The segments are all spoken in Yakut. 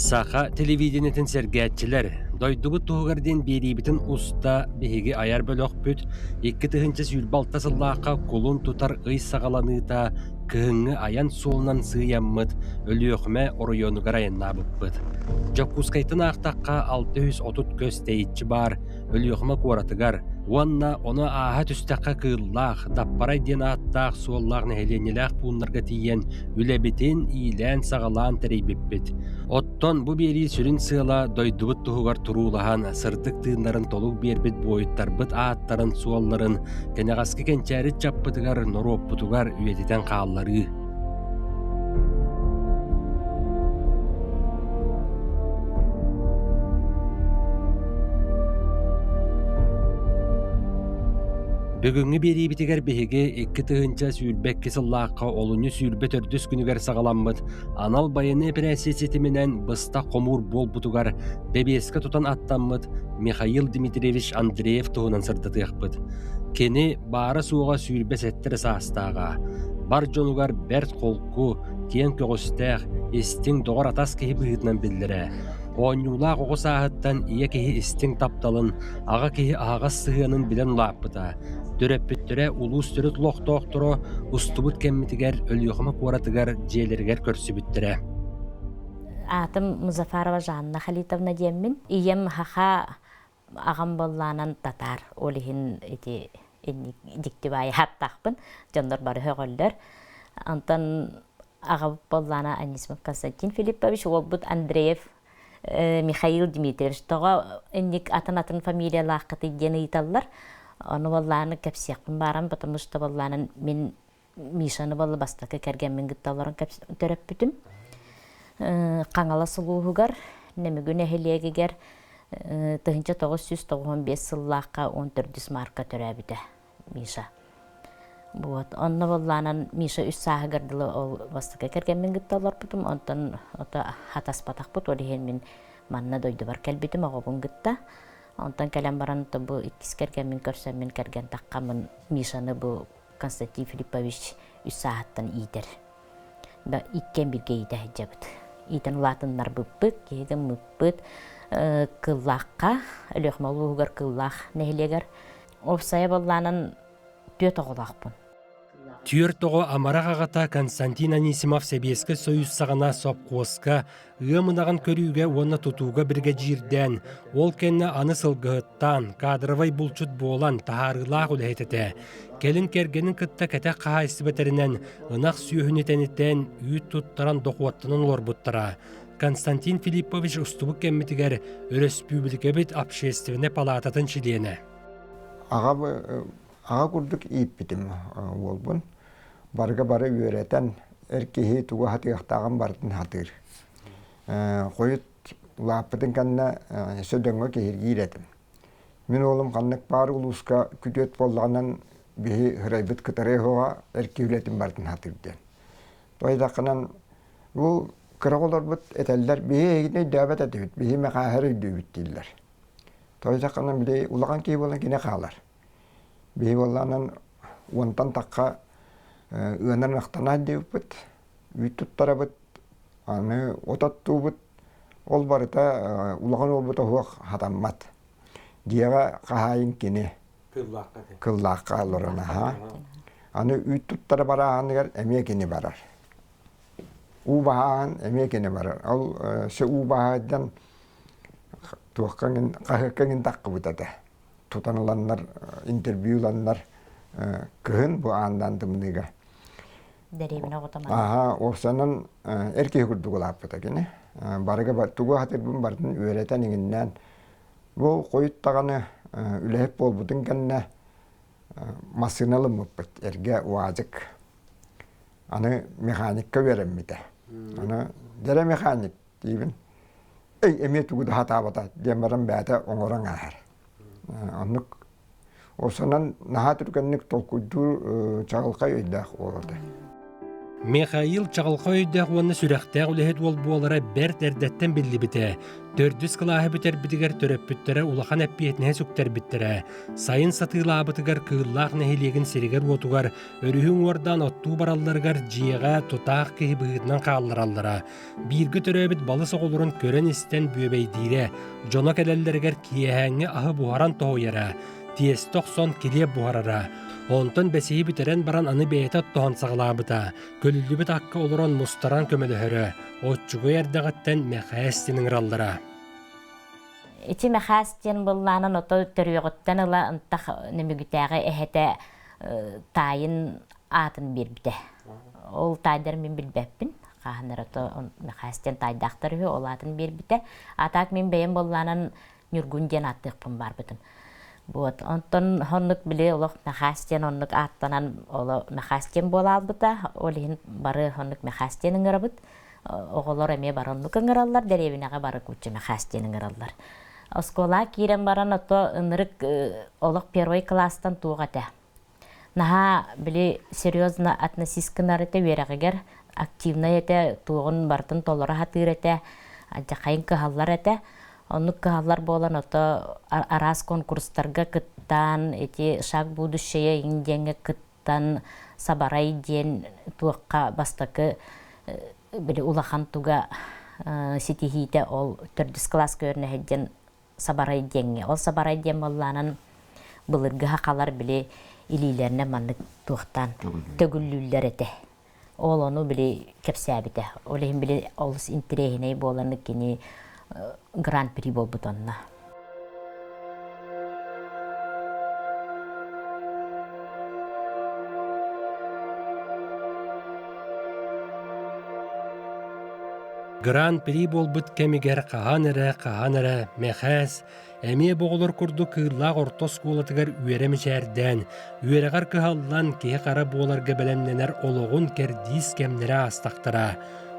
Саха телевидениетин сэргээччилэр, дойдубут туһугар диэн биэриибитин уста биһиги айар бөлөхпүт 2026 сыллаахха кулун тутар ый саҕаланыыта кыһыҥҥы айан суолунан сыыйаммыт Өлүөхүмэ оройуонугар айаннаабыппыт. Дьокуускайтан аахтахха 630 көс тэйиччи баар Өлүөхүмэ куоратыгар уонна ону ааһа түстэххэ Кыыллаах, Даппарай диэн ааттаах суоллаах нэһилиэнньэлээх пууннарга тиийэн үлэбитин иилээн-саҕалаан тэрийбиппит. Оттон бу биэрии сүрүн сыала дойдубут туһугар туруулаһан, сырдык тыыннарын толук биэрбит буойуттарбыт ааттарын-суолларын кэнэҕэски кэнчээри ыччаппытыгар, норуоппутугар үйэтитэн хаалларыы. Бүгүҥҥү биэриибитигэр биһиги 2022 сыллаахха олунньу 24 күнүгэр саҕаламмыт анал байыаннай эпэрээссийэ ситиминэн быстах хомуур буолбутугар бэбиэскэ тутан аттаммыт Михаил Дмитриевич Андреев туһунан сырдатыахпыт. Кини баара-суоҕа 27 эрэ саастааҕа, бар дьонугар бэрт холку, киэҥ көҕүстээх, истиҥ доҕор-атас киһи быһыытынан биллэрэ. Оонньуулаах оҕо сааһыттан ийэ киһи истиҥ тапталын, аҕа киһи аһаҕас сыһыанын билэн улааппыта. Төрөппүттэрэ улуус төрүт олохтоохторо устубут кэммитигэр Өлүөхүмэ куоратыгар дьиэлэригэр көрсүбүттэрэ. Аатым Музафарова Жанна Халитовна диэммин. Ийэм хаха аҕам буоллаанан татаар. Ол иһин ити дьикти баайы ааттаахпын. Дьоннор бары сөҕөллөр. Онтон аҕабыт буоллаана Анисимов Константин Филиппович, уолбут Андреев Михаил Дмитриевич. Тоҕо инник атын-атын фамилиялааххытый диэн ыйыталлар. Ону буоллааны кэпсиэхпин баарам, потому что буоллаанан мин Мишаны буолла бастакы кэргэммин кытта олорон төрөппүтүм. Хаҥалас улууһугар, Нөмүгү нэһилиэгигэр 1995 сыллаахха 14 марка төрөөбүтэ Миша. Вот. Онно буоллаанан Миша үс сааһыгар дылы ол бастакы кэргэммин кытта олорбутум. Онтон ото хатаспатахпыт, ол иһин мин манна дойдубар кэлбитим оҕобун кытта. Онтон кэлэн баран бу иккис кэргэммин көрсөммүн кэргэн таххаммын Мишаны бу Константин Филиппович үс сааһыттан иитэр. Да иккиэн бииргэ иитэ сылдьабыт. Иитэн улаатыннарбыппыт, киһи гыммыппыт. Кыллаахха, Өлүөхүмэ улууһугар Кыллаах нэһилиэгэр. Уопсайа буоллаанан түөрт оҕолоохпун. Түөрт оҕо амарах аҕата Константин Анисимов Сэбиэскэй Союз саҕана сопхуоска ыам ынаҕын көрүүгэ уонна тутууга биригэдьиирдээн, ол кэннэ аны сылгыһыттаан, кадровай булчут буолан таһаарыылаах үлэһит этэ. Кэлин кэргэнин кытта кэтэх хаһаайыстыба тэринэн, ынах сүөһүнү тэнитэн, үүт туттаран дохуоттанан олорбуттара. Константин Филиппович устубут кэммитигэр өрөспүүбүлүкэбит общественнай палаататын чилиэнэ. Аҕа, аҕа курдук ииппитим уолбун. Барыга бары үөрэтэн, эр киһи тугу хатыахтааҕын барытын хатыыр. Хойут улааппытын кэннэ сөдөҥҥө киһиргиир этим. Мин уолум ханнык баар улууска күтүөт буоллаҕынан биһи һырайбыт кытары оһоҕо эр киһи үлэтин барытын хатыыр диэн. Тойдаххынан бу кыра оҕолорбут этэллэр биһи эһигини өйдөөбөт этибит, биһи мэхээһэр өйдүүбүт дииллэр. Тойдаххынан били улахан киһи буолан кини хаалар. Биһи буоллаанан уонтан тахха ыанар ынахтанаат диэбиппит, үүт туттарабыт, аны от оттуубут, ол барыта улахан уолбут оһуох хатаммат. Дьиэҕэ хаһаайын кини. Кыллаахха олорон аһаа. Аны үүт туттара барааһыныгар эмиэ кини барар. Уу баһааһын эмиэ кини барар. Ол се уу баһаайдан туохха хаһыакка иҥин таххыбыт этэ. Тутан ыланнар, интервью ыланнар кыһын бу аандаан тымныыга. Дэриэбинэ оҕото Аха, уопсанан эр киһи курдук улааппыта кини. Барыга тугу хатырбын барытын үөрэтэн иҥиннээн бу хойут даҕаны үлэһит буолбутун кэннэ массыына ылыммыппыт эргэ УАЗик. Аны механикка үөрэммитэ. Аны дьэрэ механик диибин. Эй, эмиэ тугу да хатаабата диэн баран бэйэтэ оҥорон ааһар. Оннук Осонон наһаа түргэнник толкуйдуур чаҕылхай өйдөөх уол этэ. Михаил чаҕылхай өйдөөх уонна сүрэхтээх үлэһит уол буолара бэрт эрдэттэн биллибитэ. Төрдүс кылааһы бүтэрбитигэр төрөппүттэрэ улахан эппиэтинэһи сүктэрбиттэрэ. Сайын сатыылаабытыгар Кыыллаах нэһилиэгин сиригэр-уотугар өрүһү уҥуордаан оттуу баралларыгар дьиэҕэ тутаах киһи быһыытынан хааллараллара. Бииргэ төрөөбүт балыс оҕолорун көрөн-истэн бүөбэйдиирэ, дьоно кэлэллэригэр киэһээҥҥи аһы буһаран тоһуйара, тиэстэ охсон килиэп буһарара. Онтон бэсиһи бүтэрэн баран аны бэйэтэ оттоһон саҕалаабыта. Көлүллүбүт акка олорон мустаран көмөлөһөрө. Оччугуй эрдэҕиттэн Мэхээс диэн ыҥыраллара. Ити Мэхээс диэн быллаанан ото төрүөҕүттэн ыла ынтах Нөмүгүтээҕи эһэтэ таайын аатын биэрбитэ. Ол таайдар мин билбэппин. Хаһан эрэ ото Мэхээс диэн таайдаахтар үһү, ол аатын биэрбитэ. А так мин бэйэм быллаанан Ньургун диэн ааттыахпын баарбытым. Вот. Онтон оннук били олох Мэхээс диэн оннук ааттанан оло Мэхээс диэн буола албыта. Ол иһин бары оннук Мэхээс диэн ыҥырабыт. Оҕолор эмиэ бары оннук ыҥыраллар, дэриэбинэҕэ бары кучча Мэхээс диэн ыҥыраллар. Оскуолаҕа киирэн баран ото ынырык олох первый класстан туох этэ. Наһаа били серьезно относись гынар этэ үөрэҕигэр, активнай этэ, туоҕун барытын толоро сатыыр этэ, алдьархайын кыһаллар этэ. Оннук кыһаллар буолан ото араас конкурстарга кыттан, ити «Шаг будущее» иҥ диэҥҥэ кыттан, Сабарай диэн туохха бастакы били улахан туга ситиһиитэ ол төрдүс кылааска үөрэнэ сылдьан Сабарай диэҥҥэ. Ол Сабарай диэн буоллаанан былыргы сахалар били илиилэринэн маннык туохтаан төгүллүүллэр этэ. Ол ону били кэпсээбитэ. Ол иһин били олус интэриэһинэй буолан кини гран-при буолбут онно. Гран-при буолбут кэмигэр хаһан эрэ, хаһан эрэ Мэхээс эмиэ бу оҕолор курдук Кыыллаах орто оскуолатыгар үөрэ мичээрдээн, үөрэҕэр кыһаллан киһи-хара буоларга бэлэмнэнэр олоҕун кэрдиис кэмнэрэ аастахтара.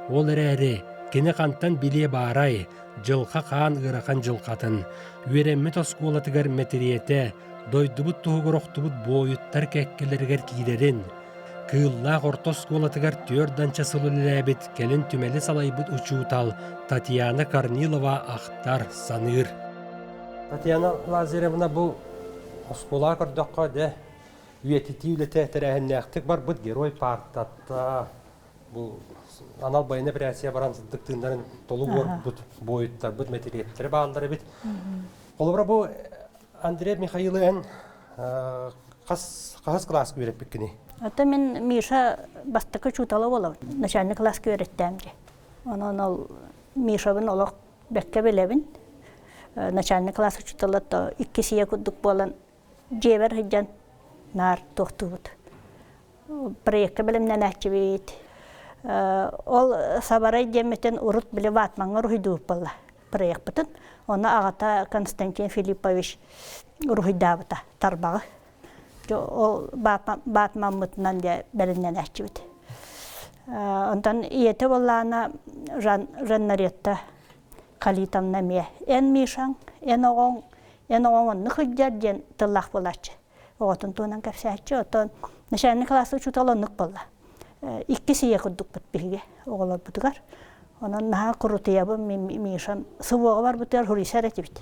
Ол эрээри кини хантан билиэ баарай, дьылҕа хаан ыарахан дьылҕатын, үөрэммит оскуолатыгар мэтириэтэ, дойдубут туһугар охтубут буойуттар кэккэлэригэр киирэрин, Кыыллаах орто оскуолатыгар түөрт данча сыл үлэлээбит, кэлин түмэли салайбыт учуутал Татьяна Корнилова ахтар, саныыр. Татьяна Лазаревна бу оскуолаҕа көрдөххө дьэ үйэтитии үлэтэ тэрээһиннээхтик барбыт герой паартата бу анал байыаннай операция баран сырдык тыыннарын толук уорбут буойуттарбыт мэтириэттэрэ бааллар эбит. Холобура бу Андрей Михаилы эн хас хаһыс кылааска үөрэппиккиний? Это мин Миша бастакы учуутала буолабын. Начальник класска үөрэттээм дии. Онон ол Мишабын олох бэккэ билэбин. Начальник класс учуутала то икки сийэ курдук буолан дьиэбэр сылдьан наар туохтуубут. Проекка бэлэмнэнээччибит. Ол Сабарай диэммитин урут били ватмаҥҥа уруһуйдуубут буолла проекпытын. Ону аҕата Константин Филиппович уруһуйдаабыта тарбаҕы. Ол баатмаммытынан дьэ бэлэмнэнээччибит. Онтон ийэтэ буоллаҕына Жаннаретта Халитовна эмиэ эн Мишаҥ, эн оҕоҥ, эн оҕоҥ оннук сылдьар диэн тыллаах буолааччы. Оҕотун туһунан кэпсээччи. Оттон начальник класс учуутал оннук буолла. Иккис ийэ курдукпут биһиги оҕолорбутугар. Онон наһаа курутуйабын Мишам СВО-ҕа барбытыгар суруйсар этибит.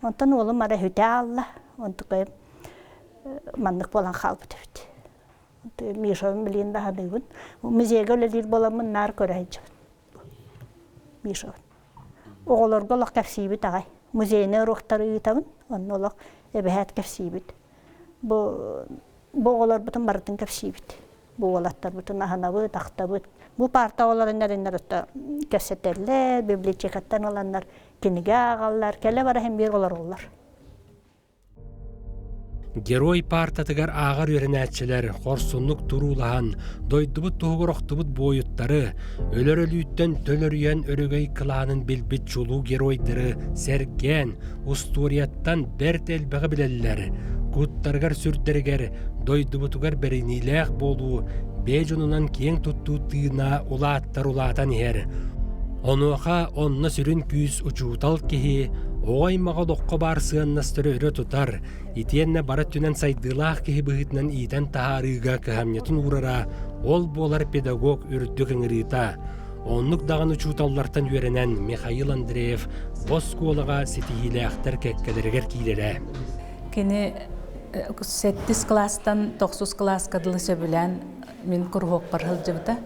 Онтон уолум ара үтэ аалла. Онтукайым маннык буолан хаалбыт эбит. Мишабын билигин да саныыбын. Музейга үлэлиир буоламмын наар көрө сылдьабын. Мишабын. Оҕолорго олох кэпсиибит аҕай. Музейнай уруоктары ыытабын, онно олох эбэһээт кэпсиибит. Бу бу оҕолорбутун барытын кэпсиибит. Бу уолаттарбытын аһынабыт, ахтабыт. Бу паарта оҕолорун эриннэр отто кэпсэтэллэр, библиотекаттан ыланнар кинигэ ааҕаллар, кэлэ-бара иһин биир олороллор. Герой паартатыгар ааҕар үөрэнээччилэр хорсуннук туруулаһан, дойдубут туһугар охтубут буойуттары, өлөр өлүүттэн төлөрүйэн өрөгөй кылаанын билбит чулуу геройдары сэргээн, устуоруйаттан бэрт элбэҕи билэллэр. Куттарыгар-сүрдэригэр дойдубутугар бэриниилээх буолуу бэйэ дьонунан киэҥ туттуу тыына улааттар улаатан иһэр. Онуоха онно сүрүн күүс учуутал киһи. Оҕо аймаҕа олоххо баар сыаннастары өрө тутар, итиэннэ бары өттүнэн сайдыылаах киһи быһыытынан иитэн таһаарыыга кыһамньытын уурара, ол буолар педагог үрдүк ыҥырыыта. Оннук даҕаны учууталлартан үөрэнэн Михаил Андреев бу оскуолаҕа ситиһиилээхтэр кэккэлэригэр киирэрэ. Кини сэттис кылаастан тохсус кылааска дылы сөбүлээн мин куруһуокпар сылдьыбыта.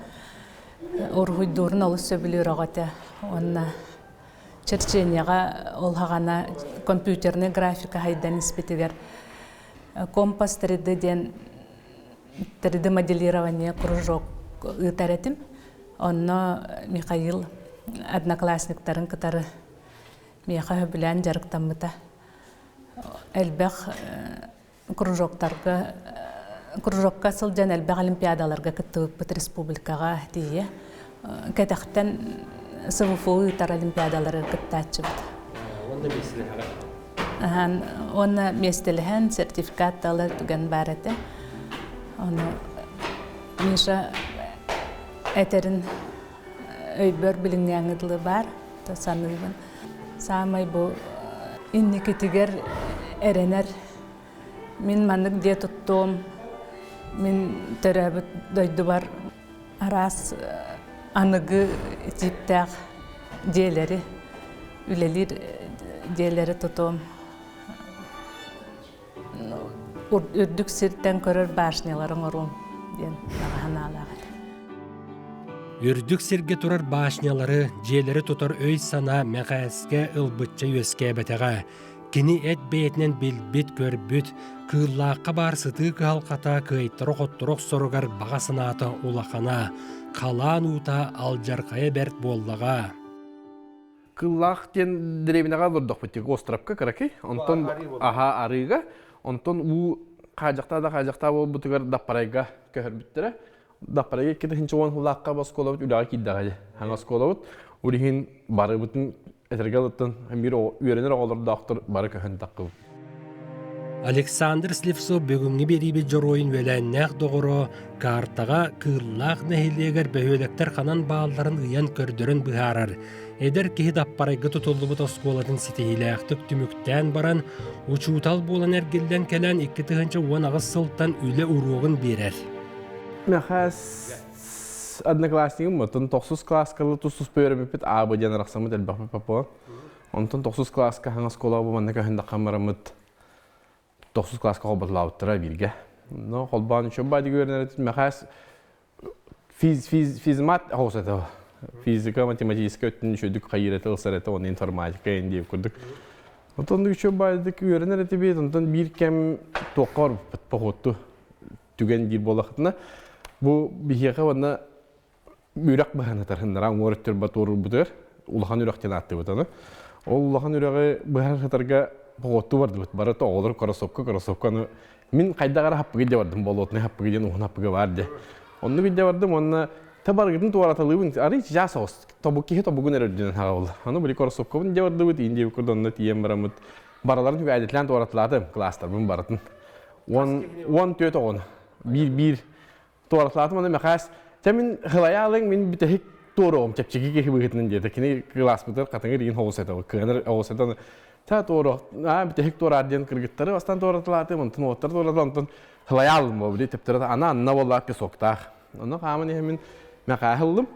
Уруһуйдуурун олус сөбүлүүр оҕо этэ. Уонна черчениеҕа ол хаҕана компьютерный графика хайдан испитигэр компас 3D диэн 3D моделирование кружок ыытар этим. Онно Михаил одноклассниктарын кытары миэхэ сөбүлээн дьарыктаммыта. Элбэх кружоктарга кружокка сылдьан элбэх олимпиадаларга кыттыбыппыт республикаҕа тиийэ. Кэтэхтэн СВФУ ыытар олимпиадалары кыттааччыбыт. Уонна миэстэлэһэҕэ? Уонна миэстэлэһэн сертификат да ылар түгэн баар этэ. Ону Миша этэрин өйбөр билиҥҥээҥҥи дылы баар саныыбын. Саамай бу инникитигэр эрэнэр мин маннык дьиэ туттуом, мин төрөөбүт дойдубар араас аныгы тииптээх дьиэлэри, үлэлиир дьиэлэри тутуом. Үрдүк сиртэн көрөр башнялары оҥоруом диэн баҕа санаалаах этим. Үрдүк сиргэ турар башнялары, дьиэлэри тутар өй-санаа Мэхээскэ ылбычча үөскээбэтэҕэ. Кини эт бэйэтинэн билбит-көрбүт, кыыллаахха баар сытыы кыһалҕата кыайтара-хотторо охсоругар баҕа санаата улахана, халаан уута алдьархайа бэрт буоллаҕа. Кыллаах диэн дэриэбинэҕэ олордохпут тик островка кыракый. Онтон аха арыыга, онтон уу хаадьахтаа да хаадьахтаа буолбутугар Даппарайга көһөрбүттэрэ. Даппарайга 2010 сыллаахха оскуолабыт үлэҕэ киирдэҕэ дии. Хаҥа оскуолабыт. Ол иһин барыбытын этэргэ ылыттан биир үөрэнэр оҕолордоохтор бары көһөн таххыбыт. Александр Слепцов бүгүҥҥү биэриибит дьоруойун үөлээннээх доҕоро каартаҕа Кыыллаах нэһилиэгэр бөһүөлэктэр ханан баалларын ыйан көрдөрөн быһаарар. Эдэр киһи Даппарайга тутуллубут оскуолатын ситиһиилээхтик түмүктээн баран, учуутал буолан эргиллэн кэлэн 2018 сылтан үлэ уруогун биэрэр. Мэхээс одноклассникым оттон тохсус кылааска тус-туспа үөрэммиппит аабы диэн арахсаммыт элбэхпит папа. Онтон тохсус кылааска хаҥас оскуолаҕа бу манна көһөн бараммыт тохсус кылааска холботулаабыттара бииргэ. Но холбоон үчүгэй баайдык үөрэнэр этим. Мэхээс физ, физ, физмат оҕус этэ. Физика, математическай өттүн үчүгдүк хайыыр этэ, ылсар этэ, уонна информатика диэн курдук. Онтон үчүгэй баайдык үөрэнэр этибит, онтон биир кэм туохха барбыппыт походту түгэн диир буоллахытына, бу биһиэхэ уонна үрэх быһан ытарһыннара уҥуор өттүр батуорурбутугар улахан үрэх диэн ааттыыбыт аны. Ол улахан үрэҕи быһан сытарга поҕоттуу бардыбыт. Бары оҕолор кроссовка кроссовка аны мин хайдах эрэ хаппыгы дьэ бардым болотный хаппыгы диэн уһун хаппыгы баар дьэ. Оннук илдьэ бардым уонна та барыгытын туораталыыбын арый чаас соҕус тобук киһи тобугун эрэ үрдүнэн хаҕабыл. Аны били кроссовкабын дьэ бардыбыт иин диэбит курдук онно тиийэн бараммыт бараларын үгээдитлээн туораталаатым класстарбын барытын. 14 оҕону биир-биир туоратылаатым аны Мэхээс чэ мин хылайаалыҥ мин бүтэһик туоруоҕум чэпчэки киһи быһыытынан диэтэ кини кылааспытыгар хатыҥыр иин оҕус этэ кыанар оҕус этэ чэ туоруох аа бүтэһик туораар диэн кыргыттары бастаан туоратылаатым онтон уоттары туоратылаатым онтон хылайаалым буо били төптөрө ана анна буоллаах песоктаах онно хааман иһэммин Мэхээһи ыллым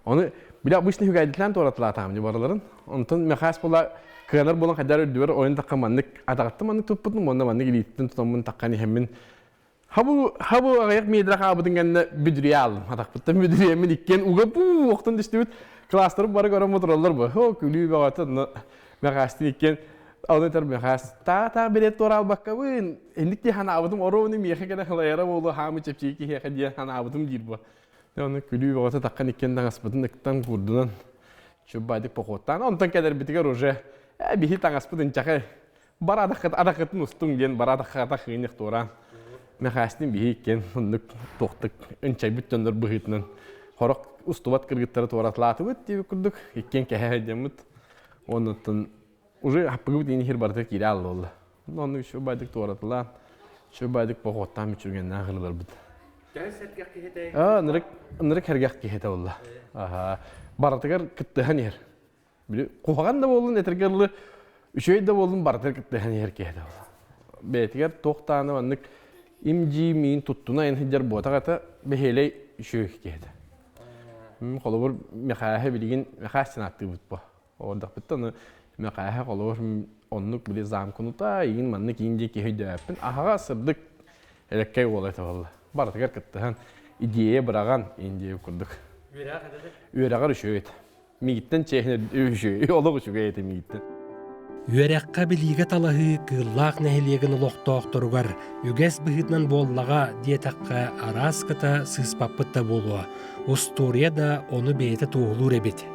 ону били обычно үгээдитлээн туоратылаатаам дии барыларын онтон Мэхээс буола кыанар буолан хайдаар үрдүбэр ойон тахха маннык атаҕыттан маннык туппутум уонна маннык илииттэн тутаммын таххан иһэммин Хабы хабы аҕыйах метр хаабытын кэннэ бүдүрүйэ ааллым. Атахпыттан бүдүрүйэммин иккиэн уга пуу охтон түстүбүт. Класстарым бары көрөн мотураллар бу. О, күлүү бөҕөтө онно Мэхээстин иккиэн оны этэр Мэхээс таа-таа билет туораалбаккабын. Инник дии ханаабытым оруобуну миэхэ кэлэн халайара буолуо хаамы чэпчэки киһиэхэ диэн ханаабытым диир бу. Оны күлүү бөҕөтө таххан иккиэн таҥаспытын ыктан куурдунан чуббаадык похуоттаан онтон кэлэрбитигэр уже биһи таҥаспыт ынчахай бар адахытын устуҥ диэн бар адахата хыыньах туораан Мэхээстин биһи иккиэн оннук туохтук ынчайбыт дьоннор быһыытынан хорох устубат кыргыттары туоратылаатыбыт диэбит курдук иккиэн кэһэ сылдьаммыт оннуттан уже хаппыгыбыт иин иһир барыта киирэ аалла буолла оннук үчүгэй байдык туоратылаан үчүгэй байдык похуоттаан мүчүргэннээх ырыларбыт Төһө сэргэх киһи Аа, ынырык ынырык сэргэх киһи этэ буолла. Аха. Барытыгар кыттыһан иһэр. Били куһаҕан да буоллун этэргэ дылы. Үчүгэй да буоллун барытыгар кыттыһан иһэр киһи этэ буолла. Бэйэтигэр туох даҕаны маннык им-дьиим миин туттуна эн сылдьар буотах этэ, бэһиэлэй үчүгэй киһи этэ. Холобур, Мэхээһэ билигин Мэхээс диэн ааттыыбыт бу. Оҕордохпуттан ону Мэхээһэ холобур оннук били замкнута, иин маннык иин диэн киһи өйдөөбөппүн. Аһаҕас сырдык элэккэй уол этэ буолла. Барытыгар кыттыһан, идея быраҕан иин диэбит курдук. Үөрэҕэр үчүгэй этэ. Миигиттэн чиэһинэ үчүгэй, олох үчүгэй этэ миигиттэн. Үөрэххэ билиигэ талаһыы Кыыллаах нэһилиэгин олохтоохторугар үгэс быһыытынан буоллаҕа диэтэххэ араас кыта сыыспаппыт да буолуо. Устуоруйа да ону бэйэтэ туоһулуур эбит.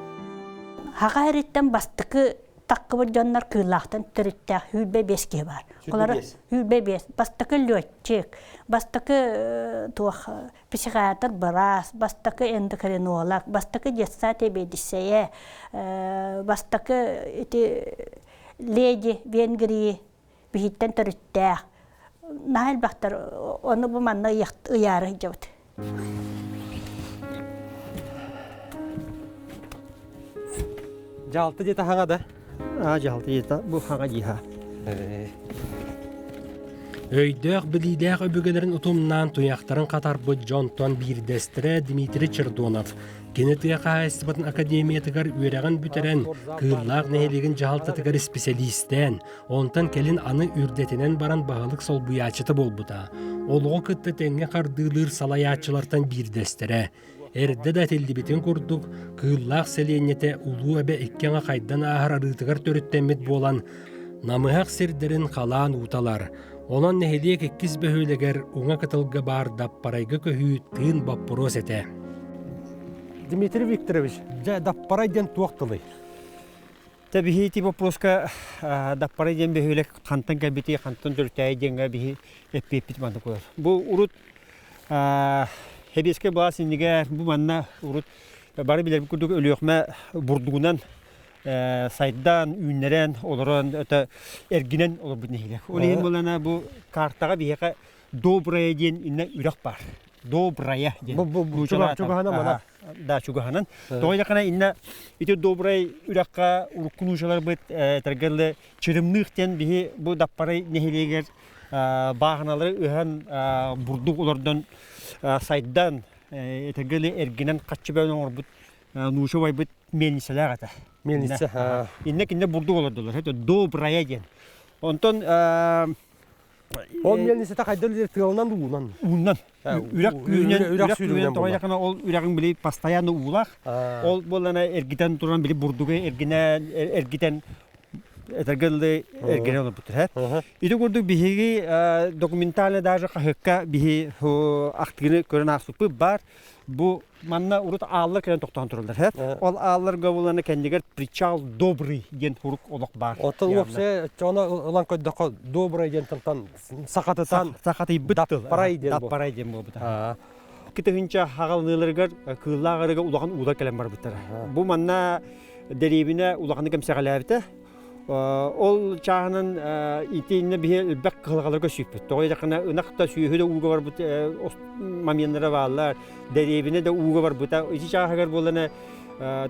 Хаха эриттэн бастакы таххыбыт дьоннор Кыыллаахтан төрүттээх 25 киһи баар. Олор 25. Бастакы летчик, бастакы туох психиатр быраас, бастакы эндокринолог, бастакы детсад сэбиэдиссэйэ, бастакы ити леди Венгрии биһиттэн төрүттээх. Наһаа элбэхтэр ону бу манна ыйаары сылдьабыт. Дьаалты диэти хаҥа да? Аа, дьаалты диэти бу хаҥа дии Өйдөөх, билиилээх өбүгэлэрин утумнаан туйахтарын хатарбыт дьонтон биирдэстэрэ Дмитрий Чердонов. Кини тыа хаһаайыстыбатын академиятыгар үөрэҕин бүтэрэн, Кыыллаах нэһилиэгин дьаһалтатыгар исписэлиистээн, онтон кэлин аны үрдэтинэн баран баһылык солбуйааччыта буолбута. Олоҕу кытта тэҥҥэ хардыылыыр салайааччылартан биирдэстэрэ. Эрдэ да этиллибитин курдук, Кыыллаах сэлиэнньэтэ Улуу Эбэ икки аҥа хайдан ааһар арыытыгар төрүттэммит буолан, намыһах сирдэрин халаан ууталар. Онон нэһилиэк иккис бөһүөлэгэр уҥа кытылга баар Даппарайга көһүү тыын боппуруос этэ. Дмитрий Викторович, дьэ Даппарай диэн туох тылый? Тэ биһи ити боппуруоска Даппарай диэн бөһүөлэк хантан кэлбитий, хантан төрүттээйи диэҥҥэ биһи эппиэппит маннык буолар. Бу урут Сэбиэскэй былаас иннигэр бу манна урут бары билэрбит курдук Өлүөхүмэ бурдугунан сайдан, үүннэрэн, олорон это эргинэн олорбут нэһилиэк. Ол иһин буолана бу картаҕа биһиэхэ Добрая диэн иннэ үрэх баар. Добрая диэн. Бу чугаһынан мана. Да, чугаһынан. Тоҕо диэххинэ иннэ ити Добрай үрэххэ урукку нуучаларбыт этэргэ Чырымныых диэн биһи бу Даппарай нэһилиэгэр бааһыналары ыһан бурдук олордон сайдан этэргэ эргинэн хаччы бөөн оҥорбут нууча убайбыт мельницэлээх этэ. Мельница. Иннэ кинилэр бурдук олордулар. Это добрая диэн. Онтон Ол мельницата хайда үлэлиир тыалынан уунан? Уунан. Үрэх күүһүнэн, үрэх сүүрүгүнэн тоҕо ол үрэҕиҥ били постоянно уулаах. Ол буоллана эргитэн туран били бурдугу эргинэн эргитэн этэргэ дылы эргинэн олорбуттар. Ити курдук биһиги документально даже хаһыакка биһи ахтыыны көрөн ааспыппыт баар. Бу манна урут ааллар кэлэн тохтоон тураллар. Ол аалларга буланы кэннигэр причал добрый диэн сурук олох баар. Оттон уопсайа чоно ылан көрдөххө добрый диэн тылтан сахатытан сахатыйбыт тыл. Даппарай диэн Даппарай диэн буолбута. Кытыһынча хаҕалыныыларыгар кыыллаах арыга улахан уулар кэлэн барбыттара. Бу манна дэриэбинэ улаханнык эмсэҕэлээбитэ. Ол чааһынан итиэннэ биһи элбэх кыһалҕаларга сүүппүт. Тоҕо диэтэххинэ ынах да сүөһү да ууга барбыт моментнара бааллар, дэриэбинэ да ууга барбыта. Ити чааһыгар буоллана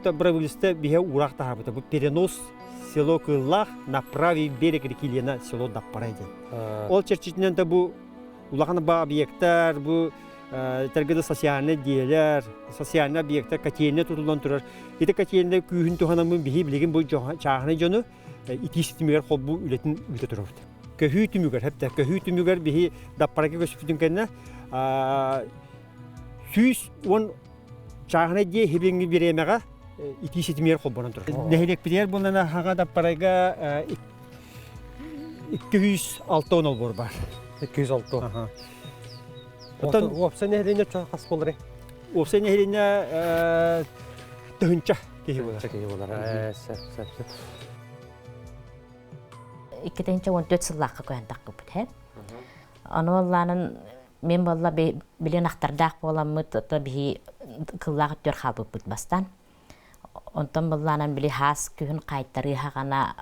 правительство биһи уураах таһаарбыта. Бу перенос село Кыыллаах на правый берег реки Лена село Даппарай диэн. Ол чэрчитинэн да бу улахан ба объектар, бу Этэргэ социальнай дьиэлэр, социальнай объектар котельная тутуллан турар. Ити котельная күүһүн туһанаммын биһи билигин бу чааһынай дьону итии ситимигэр холбуу үлэтин ыыта турабыт. Көһүү түмүгэр, хэптэ, көһүү түмүгэр биһи Даппарайга көспүтүн кэннэ 110 чааһынай дьиэ хибиҥҥи бириэмэҕэ итии ситимигэр холбонон турар. Нэһилиэкпитигэр буоллана хаҥа Даппарайга 206 олбуор бар. 206. Оттон уопсай нэһилиэнньэ хас буоларый? Уопсай нэһилиэнньэ тыһынча киһи буолар. Киһи буолар. Сөп, сөп, сөп. 2014 сыллаахха көһөн тахпыппыт һэ. Аны оллаанын мен болла билен ахтардаах буоламмыт то биһи кыллаах өттүөр хаалбыппыт бастан. Онтон быллаанан били хаас күһүн хаайтарыы хаҕана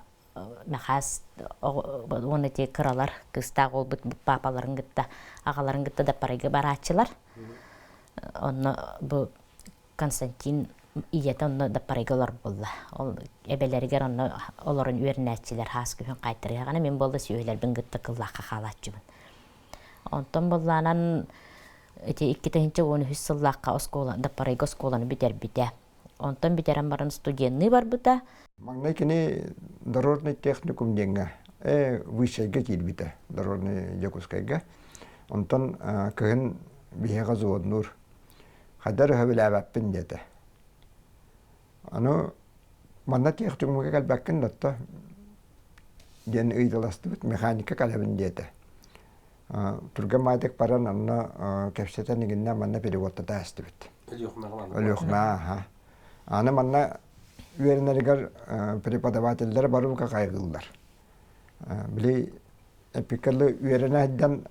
Мэхээс уонна ити кыралар кыыстаах уолбут паапаларын кытта аҕаларын кытта Даппарайга барааччылар. Онно бу Константин Ийэтэ онно Даппарайга олор буолла. Ол эбэлэригэр онно олорон үөрэнээччилэр хаас күһүн хаайтарыаҕына мин буолла сүөһүлэрбин кытта кыллаахха хаалааччыбын. Онтон буоллаанан ити 2013 сыллаахха оскуола Даппарайга оскуоланы бүтэрбитэ. Онтон бүтэрэн баран студенныы барбыта. Маҥнай кини дорожный техникум диэҥҥэ высшайга киирбитэ, дорожный Дьокуускайга. Онтон кыһын биһиэхэ взводнуур. Хайдах эрэ сөбүлээбэппин диэтэ. Аны манна техникумҥа кэлбэккин да диэн ыйыталастыбыт, механика кэлэбин диэтэ. Түргэн маайдык баран онно кэпсэтэн игиннэ манна переводтата эстибит. Өлүөхүмэ аха. Аны манна үөрэнэригэр преподавателлэр бары бука хайгыыллар. Били эпикалы үөрэнэ сылдьан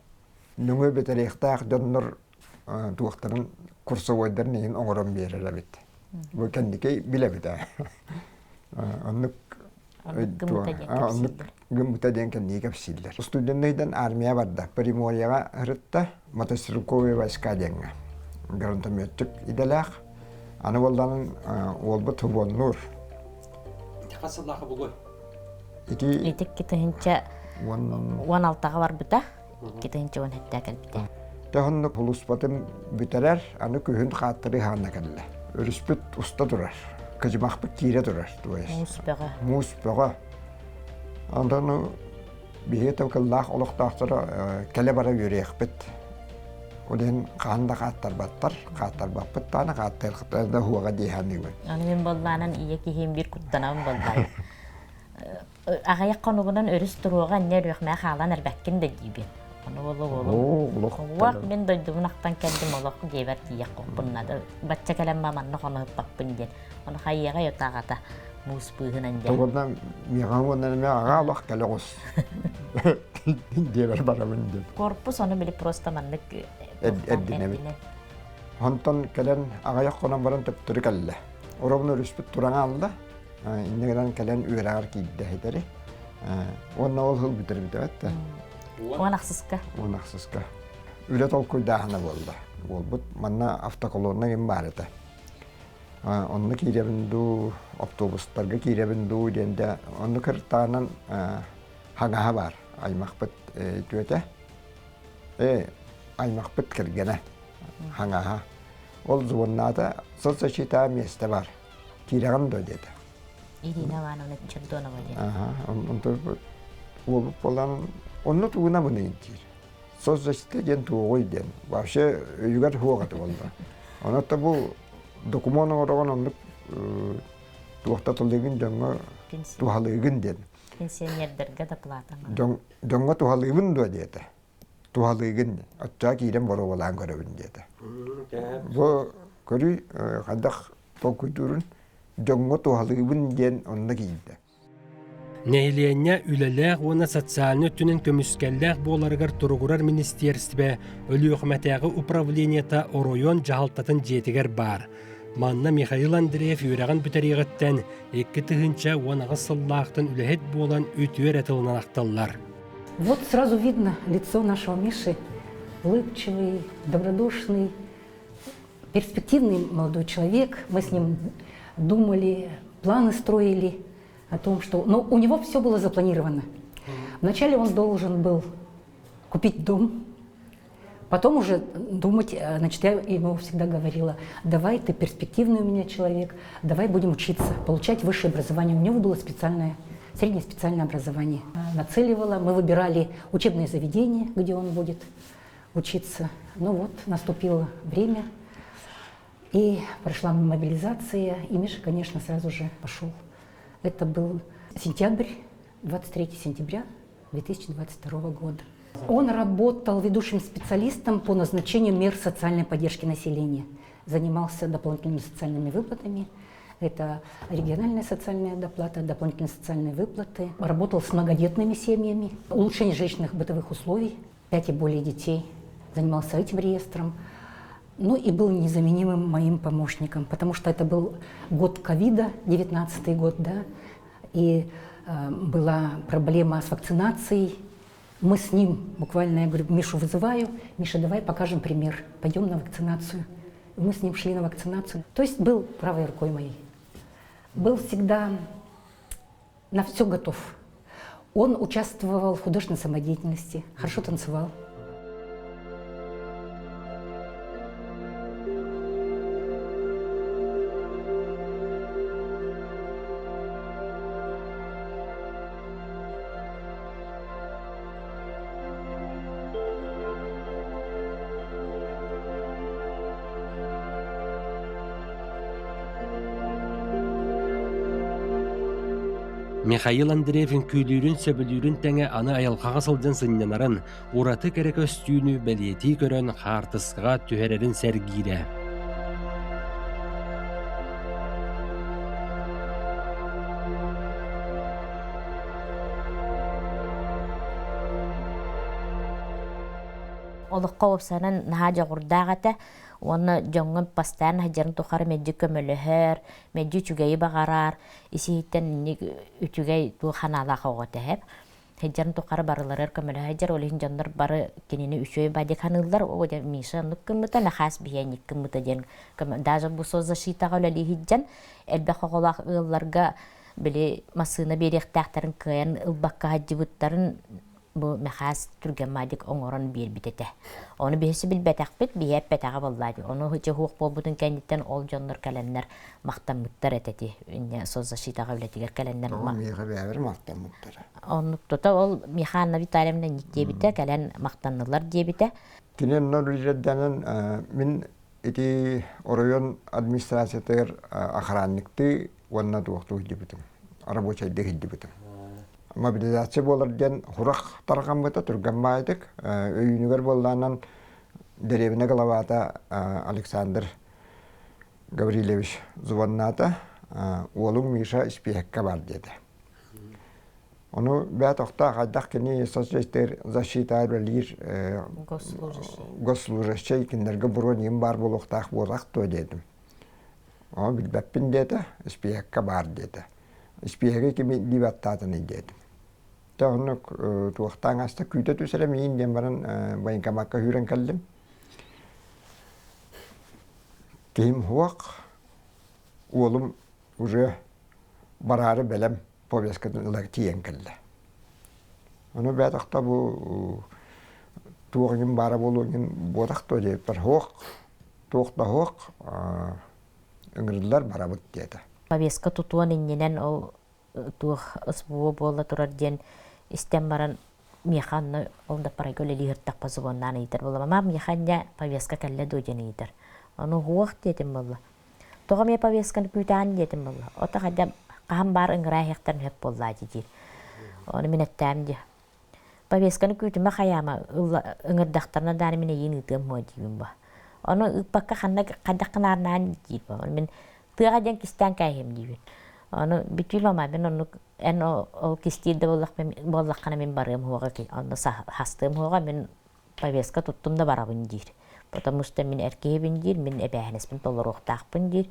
нөҥүө бүтэриэхтээх дьоннор туохтарын курсовойдарын иһин оҥорон биэрэр эбит. Бу кэнники билэбит ээ. Оннук оннук гыммыта диэн кэнники кэпсииллэр. Студенныйдан армия барда. Приморьеҕа ырытта мотострелковые войска диэҥҥэ. Гранатометчик идэлээх. Аны буоллаҕын уолбут хубуоннуур. Хас сыллаахы бугуй? Ити Ити 2016-ҕа барбыта. 2017 кэлбитэ. Төһөннүк улуспатын бүтэрэр, аны күһүн хааттары хаанна кэллэ. Өрүспүт уста турар, кыдьымахпыт киирэ турар. Муус бөҕө. Муус бөҕө. Онтон биһиги тылкыллаах олохтоохторо кэлэ-бара үөрүйэхпит. Ол иһин хаһан да хааттарбаттар, хааттарбаппыт даҕаны хааттыахтара да уһуоҕа дии саныыбын. Аны мин боллаанан ийэ киһим биир куттанабын боллаайым. Аҕыйах хонугунан өрүс туруоҕа инньэ өрүөхмэ хаалан эрбэккин да диибин. Ону болу болу. Уох мин дойдубун ахтан кэлдим олох дьиэбэр тиийэх хоппун нада. Бачча кэлэн ба манна хоноһуппаппын диэн. Ону хайыаҕа йотааҕата муус быыһынан диэн. Тугунан миэхэ уонна эмэ аҕа олох кэлэ оҕус диэбэр барабын диэн. Корпус ону били просто маннык эрдинэбит. Онтон кэлэн аҕыйах хонон баран төптөрү кэллэ. Оробун өрүспүт туран аалла. Инньэ гынан кэлэн үөрэҕэр киирдэ итэри. Уонна ол сыл бүтэрбитэ да. Уон ахсыска. Уон ахсыска. Үлэ толкуйдааһына буолла. Буолбут манна автоколонна ким баар этэ. Онно киирэбин дуу, автобустарга киирэбин дуу диэн да онно кыртаанан хаҥаһа баар аймахпыт түөтэ. Аймахпыт кэргэнэ хаҥаһа. Ол звоннаата соцзащита миэстэ бар. Киирэҕин дуо диэтэ. Ирина Ивановна Чердонова диэн. Аха, онтон уолбут буолан онно тугунабын диир. Соцзащита диэн туоҕуй диэн. Вообще өйүгэр суох этэ буолла. Онон бу докумуон оҥороҕун оннук туохта тылыгын дьоҥҥо туһалыыгын диэн. Пенсионердарга да плата. Дьоҥҥо туһалыыбын дуо диэтэ. Туһалыыгын диэн. Оччоҕо киирэн боруобалаан көрөбүн диэтэ. Бу көрүй хайдах толкуйдуурун дьоҥҥо туһалыыбын диэн онно киирдэ. Нэһилиэнньэ үлэлээх уонна социальнай өттүнэн көмүскэллээх буоларыгар туругурар министиэристибэ Өлүөхүмэтээҕи управлениета оройуон дьаһалтатын дьиэтигэр баар. Манна Михаил Андреев үөрэҕин бүтэриэҕиттэн 2018 сыллаахтан үлэһит буолан үтүө эрэ тылынан ахталлар. Вот сразу видно лицо нашего Миши. Улыбчивый, добродушный, перспективный молодой человек. Мы с ним думали, планы строили о том, что... Но у него все было запланировано. Вначале он должен был купить дом, потом уже думать, значит, я ему всегда говорила, давай, ты перспективный у меня человек, давай будем учиться, получать высшее образование. У него было специальное, среднее специальное образование. Нацеливала, мы выбирали учебное заведение, где он будет учиться. Ну вот, наступило время, и прошла мобилизация, и Миша, конечно, сразу же пошел. Это был сентябрь, 23 сентября 2022 года. Он работал ведущим специалистом по назначению мер социальной поддержки населения. Занимался дополнительными социальными выплатами. Это региональная социальная доплата, дополнительные социальные выплаты. Работал с многодетными семьями, улучшение жилищных бытовых условий, пять и более детей. Занимался этим реестром. Ну и был незаменимым моим помощником, потому что это был год ковида, 19 год, да, и была проблема с вакцинацией. Мы с ним буквально, я говорю, Мишу вызываю, Миша, давай покажем пример, пойдем на вакцинацию. Мы с ним шли на вакцинацию. То есть был правой рукой моей. Был всегда на все готов. Он участвовал в художественной самодеятельности, хорошо танцевал. Михаил Андреев үҥкүүлүүрүн сөбүлүүрүн тэҥэ аны айылҕаҕа сылдьан сынньанарын, ураты кэрэ көстүүнү бэлиэтии көрөн хаартыскаҕа түһэрэрин сэргиирэ. Олоххо уопсайынан наһаа дьоҕурдаах этэ уонна дьоҥҥо постоянно сылдьарын тухары мэлдьи көмөлөһөр, мэлдьи үчүгэйи баҕарар, ис-иһиттэн инник үчүгэй туох санаалаах оҕо этэ. Сылдьарын тухары барыларыгар көмөлөһө сылдьар, ол иһин дьоннор бары кинини үчүгэй бадик саныыллар, о дьэ Миша оннук гыммыта, Нахаас биһиэнньик гыммыта диэн даже бу соцзащитаҕа үлэлии сылдьан элбэх оҕолоох ыалларга били массыына биэриэхтээхтэрин кыайан ылбакка сылдьыбыттарын бу Мэхээс түргэн маадик оҥорон биэрбит этэ. Ону биһиги билбэтэхпит, биһи эппэтэҕэ буоллаа дии. Ону һычы буолбутун кэнниттэн ол дьоннор кэлэннэр махтаммыттар этэ ти инне соцзащитаҕа үлэтигэр кэлэннэр Миэхэ бэйэбэр махтаммыттара. Оннук тута ол Михаил Витальевна диэбитэ, кэлэн махтаннылар диэбитэ. Кини онно үлэлэрдэнэн мин ити оройуон администрациятыгар охранниктыы уонна туохтуу сылдьыбытым, рабочайдыы сылдьыбытым. Мобилизация буолар диэн сурах тарҕаммыта түргэн баайдык. Өйүүнүгэр буоллаанан дэриэбинэ главата Александр Гаврильевич звоннаата, уолуҥ Миша испииһэккэ бар диэтэ. Ону бэйэ тохтоо хайдах кини соцсетер защита үлэлиир госслужащий кинилэргэ буруон баар буолуохтаах буолах дуо диэтим. Ону билбэппин диэтэ, испииһэккэ баар диэтэ. Испииһэги кими илии баттаатыный диэтим. Дьэ оннук туохтаан аста күүтэ түс эрэ миин диэн баран военкомакка сүүрэн кэллим. Киһим суох, уолум уже бараары бэлэм повесткатын ыла тиийэн кэллэ. Ону бэйэтэхтэ бу туох иҥин баара буолуо иҥин буотах дуо диэбиппэр суох, туох да суох, ыҥырыллар барабыт диэтэ. Повестка тутуон иннинэн ол туох СВО буола турар диэн истэн баран миэхэ онно ол да парайга үлэлии сыртахпа звоннаан ыйытар буолла. Мам, миэхэ инньэ повестка кэллэ дуо диэн ыйытар. Ону уох диэтим буолла. Тоҕо эмиэ повестканы күүтэҕин диэтим буолла. Ото хайда хаһан баар ыҥыраа иһиэхтэрин сөп буоллаа дии. Ону мин эттэм дии. Повестканы күүтүмэ хайаама ыҥырдахтарына дааны мин эйиин ыытыам хуо диибин бу. Ону ыыппакка ханна хайдах гынаарнаан диир бу. Мин тыаҕа диэн кистээн кээһиэм диибин. Ону бүтүүл ома мин оннук эн ол кистиир да буоллаххына мин барыам хуоҕа онно хастыам хуоҕа мин повестка туттум да барабын диир. Потому что мин эр киһибин диир, мин эбээһинэспин толоруохтаахпын диир.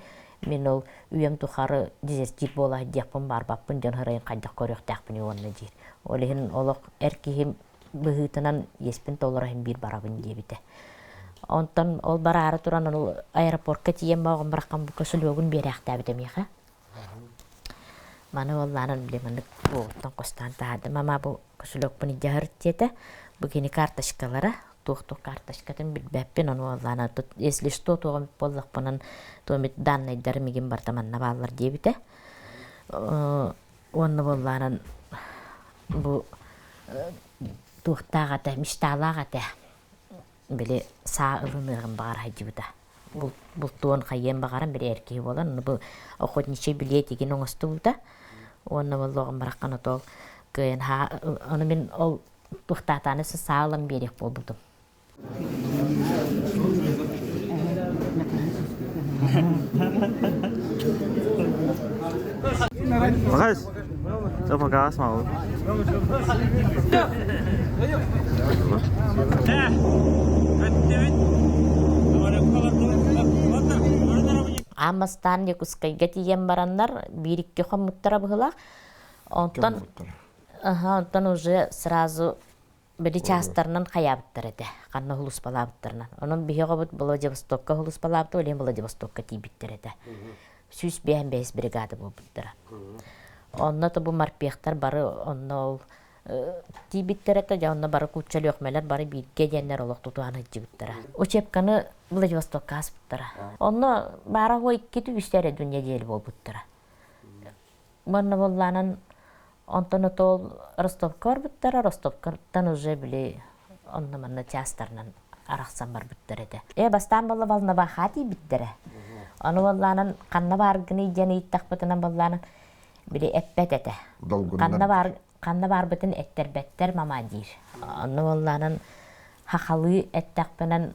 Мин ол үйэм тухары дезертир буола сылдьыахпын баарбаппын дьон ырайын хайдах көрүөхтээхпиний уонна диир. Ол иһин олох эр киһи быһыытынан иэспин толоро иһин биир барабын диэбитэ. Онтон ол бараары туран ол аэропортка тиийэн баҕам бараххан бу кошелегун биэрээхтээбитэ миэхэ. Маны уоллаанан били маннык буоҕуттан хостоон таһаардым. Мама бу кошелекпун илдьэ сырыт диэтэ. Бу кини карточкалара, туох-туох карточкатын билбэппин, ону уоллаана тут если что туох эмит буоллахпынан туох эмит даннайдарым мигин барыта манна бааллар диэбитэ. Уонна буоллаанан бу туохтаах этэ, мечталаах этэ. Били саа ылыныаҕын баҕар сылдьыбыта. Бултуон хайыан баҕаран били эр киһи буолан, ону бу охотничий билиэт игин оҥостубута. Уонна буоллоҕум бараххан отол кыайан ону мин ол туохтаатааны саа ылан биэриэх буолбутум. Махас, пока смогу. Аан бастаан Якутскайга тиийэн бараннар биир-икки хоммуттара быһыылаах. Онтон, онтон уже сразу Били чаастарынан хайаабыттар этэ, ханна хулуспалаабыттарынан. Онон биһи оҕобут Владивостокка хулуспалаабыта, ол иһин Владивостокка тиийбиттэр этэ. 155 бригада буолбуттара. Онно то бу морпехтар бары онно ол тиийбиттэр этэ, дьэ онно бары кучча лүөхмэлэр бары бииргэ диэннэр олох тутуһан сылдьыбыттара. Учебканы Владивостокка ааспыттара. Онно баара уо икки үстэ эрэ нэдиэлэ буолбуттара. Манна буоллаанан онтон отол Ростовка барбыттара, Ростовкаттан уже били онно-манна чаастарынан арахсан барбыттар этэ. Э бастаан буолла Волноваха тиийбиттэрэ. Ону буоллаанан ханна бааргыный диэн ыйыттахпытынан буоллаанан били эппэт этэ. Ханна баар ханна баарбытын эттэрбэттэр мама диир. Онно буоллаанан хахалыы эттэхпинэн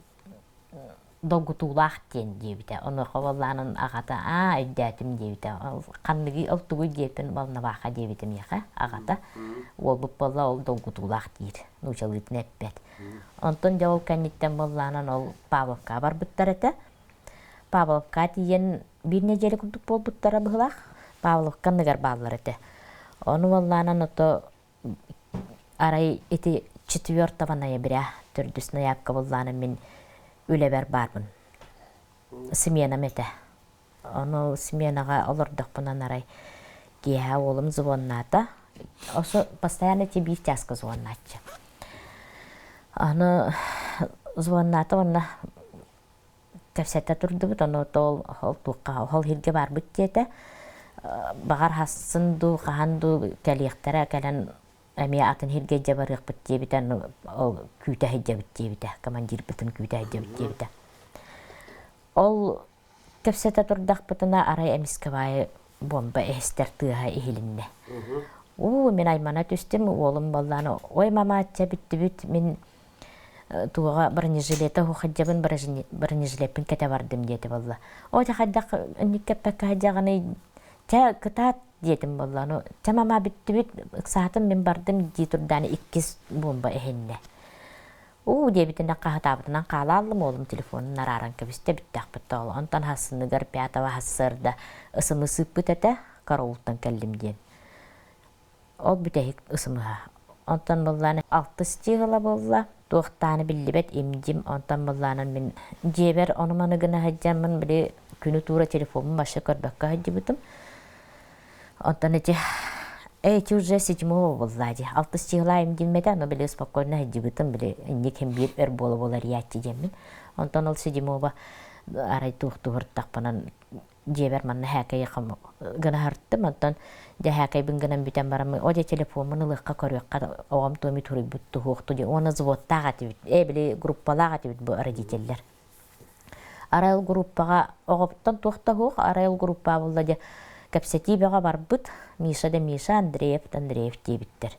долгутуулаах диэн диэбитэ. Онуоха буоллаанын аҕата аа өйдөөтүм диэбитэ. Ханныгый ол тугуй диэппин Волноваха диэбитэ миэхэ аҕата. Уолбут буолла ол долгутуулаах диир. Нуучалыытын эппэт. Онтон дьэ ол кэнниттэн буоллаанан ол Павловка барбыттар этэ. Павловка тиийэн биир нэдиэлэ курдук буолбуттара быһылаах. Павловка анныгар бааллар этэ. Ону буоллаанан ото Арай ити четвертого ноября төрдүс ноябка буллаана мин үлэбэр баарбын. Сменам этэ. Ону сменаҕа олордохпунан арай киэһэ уолум звоннаата. Осо постоянно ити биир чааска звоннааччы. Аны звоннаата уонна кэпсэтэ турдубут, ону ол ол туохха ол иһиргэ барбыт диэтэ. Баҕар хассын дуу, хаһан дуу кэлиэхтэрэ, кэлэн эмиэ атын иһиргэ илдьэ барыахпыт диэбитэ, ол күүтэ сылдьабыт диэбитэ, командирбытын күүтэ сылдьабыт диэбитэ. Ол кэпсэтэ турдахпытына арай эмискэ баайы бомба эһистэр тыаһа иһилиннэ. Уу, мин аймана түстүм, уолум буоллаан, ой мамаачча бүттүбүт, мин туоҕа бронежилета ухадьабын бронежилеппин кэтэ бардым диэтэ буолла. О, дьэ хайдах инниккэппэккэ сылдьаҕыный, чэ кытаат диэтим буолла. Ну, чэ мама бүттүбүт, ыксаатым мин бардым дии турдаан иккис бомба эһиннэ. Уу диэбитинэ хаһытаабытынан хаалааллым уолум телефонун арааран кэбистэ бүттэхпит тоҕо. Онтон хассыныгар пятого хассыарда ысымы сыыппыт этэ, караултан кэллим диэн. Ол бүтэһик ысымыһа. Онтон быллаан алтыс чыыһыла буолла. Туохтааны биллибэт имдьим. Онтон быллаанан мин дьиэбэр ону-маны гына сылдьаммын били күнү туура телефоммун вообще көрбөккө сылдьыбытым. Онтон ити эти уже седьмого буолла дии. Алтыс чыыһыла имдиммэтэ, ону били спокойно сылдьыбытым, били инник хим биир өр буола-буола эрийээччи диэммин. Онтон ол седьмого арай туохтуһуртахпынан дьиэбэр манна һээкэйи гына сырыттым, онтон дьэ һээкэйбин гынан бүтэн бараммын, о дьэ телефоммун ылыахха көрүөххэ оҕом туоми туруйбут туһуохту диэн уонна взводтаах этибит, ээ били группалаах этибит бу родителлэр. Арай ол группаҕа оҕобуттан туох да суох, арай ол группаҕа булла дьэ кэпсэтии бөҕө барбыт, Миша да Миша, Андреев да Андреев диэбиттэр.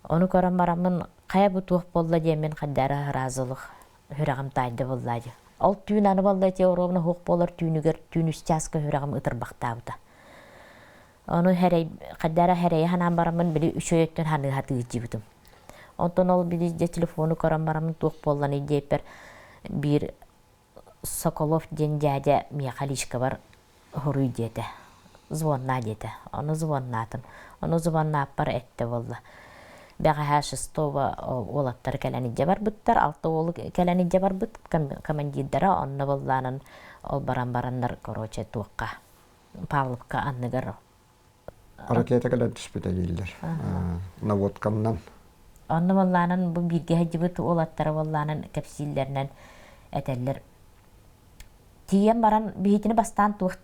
Ону көрөн бараммын хайа бу туох буолла диэммин хайдары ыраазылых сүрэҕим таайда буолла дии. Ол түүн аны буолла ити оруобуна суох буолар түүнүгэр түүн үс чааска сүрэҕим ытырбахтаабыта. Ону хэрэй хайдара хэрэйэ санаан бараммын били үчүгэй өттүн саныы сатыы сылдьыбытым. Онтон ол били дьэ телефону көрөн бараммын туох буолланый диэппэр биир Соколов диэн дядя миэхэ личкабар хоруй диэтэ. Звоннаа диэтэ. Ону звоннаатым. Ону звоннааппар эттэ буолла. Бэҕэһээ шестого уолаттар кэлэн илдьэ барбыттар, алта уолу кэлэн илдьэ барбыт командирдара онно буоллаанан ол баран бараннар короче туохха Павловка анныгар Ракета кэлэн түспүтэ дииллэр. Наводканнан. Онно буоллаанан бу бииргэ сылдьыбыт уолаттара буоллаанан кэпсииллэринэн этэллэр. Тиийэн баран биһитини бастаан туох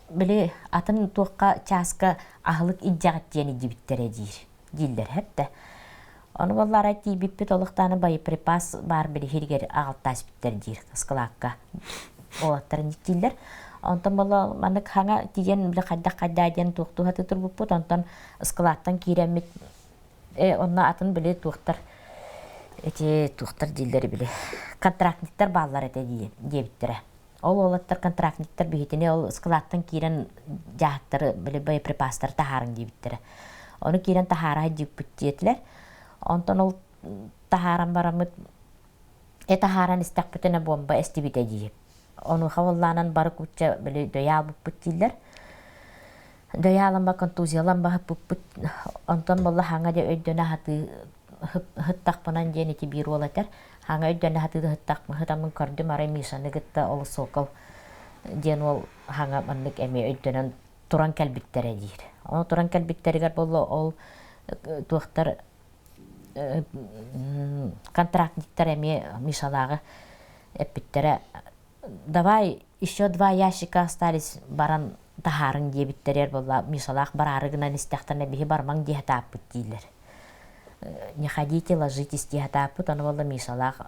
били атын туохха чааска аһылык илдьэҕит диэн илдьибиттэрэ диир дииллэр хэптэ. Ону буоллаара тиийбиппит олохтааны боеприпас баар били иһигэр аҕалтааспыттар диир ыскылаакка уолаттар дииллэр. Онтон буолла маннык хаҥа тиийэн били хайдах хайдаа диэн туохтуу сатыы турбуппут. Онтон ыскылааттан киирэммит онно атын били туохтар эти туохтар дииллэр били контрактниктар бааллар этэ диэбиттэрэ. Ол уолаттар контрактниктар биһитини ол ыскылааттан киирэн дьаһаттары били боеприпастары таһаарыҥ диэбиттэрэ. Ону киирэн таһаара дьииппит диэтилэр. Онтон ол таһааран бараммыт таһааран истэхпитинэ бомба эстибитэ дии. Онуоха уоллаанан бары кучча били дөйө дииллэр. Дөйө аламба контузиялан баһыппыппыт. Онтон болла хаҥа дьэ өйдөнө хатыы Һыттахпынан диэн ити биир уол этэр. Хаҥа өйдөнө хатыы һыттахпын көрдүм, арай Мишаны кытта ол Сокол диэн уол хаҥа маннык эмиэ өйдөнөн туран кэлбиттэрэ диир. Ону туран кэлбиттэригэр буолла ол туохтар контрактниктар эмиэ Мишалааҕы эппиттэрэ давай еще два ящика остались баран таһаарыҥ диэбиттэригэр буолла Мишалаах бараары гынан истэхтэринэ биһи бармаҥ дии сатааппыт дииллэр. Не ходите, ложитесь дии сатааппыт, ону буолла Мишалаах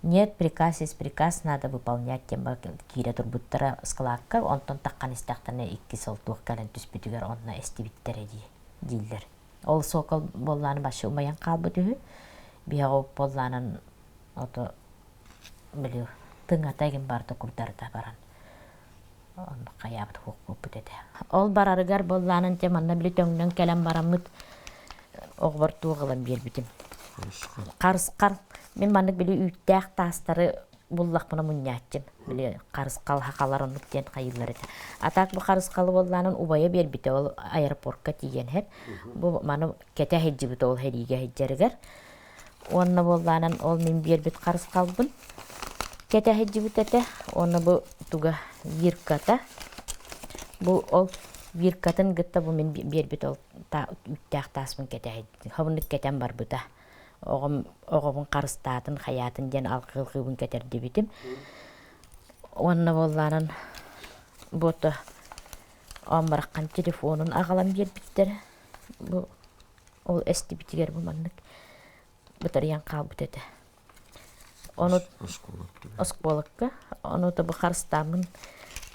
нет, приказ есть приказ, надо выполнять диэн киирэ турбуттара складка, онтон таххан истэхтэринэ икки сыл туох кэлэн түспүтүгэр онно эстибиттэрэ дии дииллэр. Ол сокол буоллааны башы умайан хаалбыт үһү. Биһиэхэ буоллаанан ото били тыҥата игин барыта курдарда баран оннук хайаабыт хуохпуппут этэ. Ол барарыгар буоллаанан те манна били төҥнөн кэлэн бараммыт оҕобор туох ылан биэрбитим. Харысхал. Мин маннык били үүттээх таастары буллахпына мунньааччым. Били харысхал хахалар оннук диэн хайыыллар этэ. А так бу харысхалы буоллаанан убайа биэрбитэ ол аэропортка тиийэн иһэр. Бу маны кэтэ сылдьыбыт ол сэриигэ сылдьарыгар. Уонна буоллаанан ол мин биэрбит харысхалбын кэтэ сылдьыбыт этэ. Уонна бу туга вирката. Бу ол виркатын кытта бу мин биэрбит ол үүттээх тааспын кэтэ хабыннык кэтэн барбыта. Оҕом оҕобун харыстаатын, хайаатын диэн алҕыы-алҕыыбын кэтэрдибитим. Уонна буоллаанан буото ооммараххан телефонун аҕалан биэрбиттэрэ. Бу ол эстибитигэр бу маннык бытарыйан хаалбыт этэ. Ону оскуолакка ону бу харыстааммын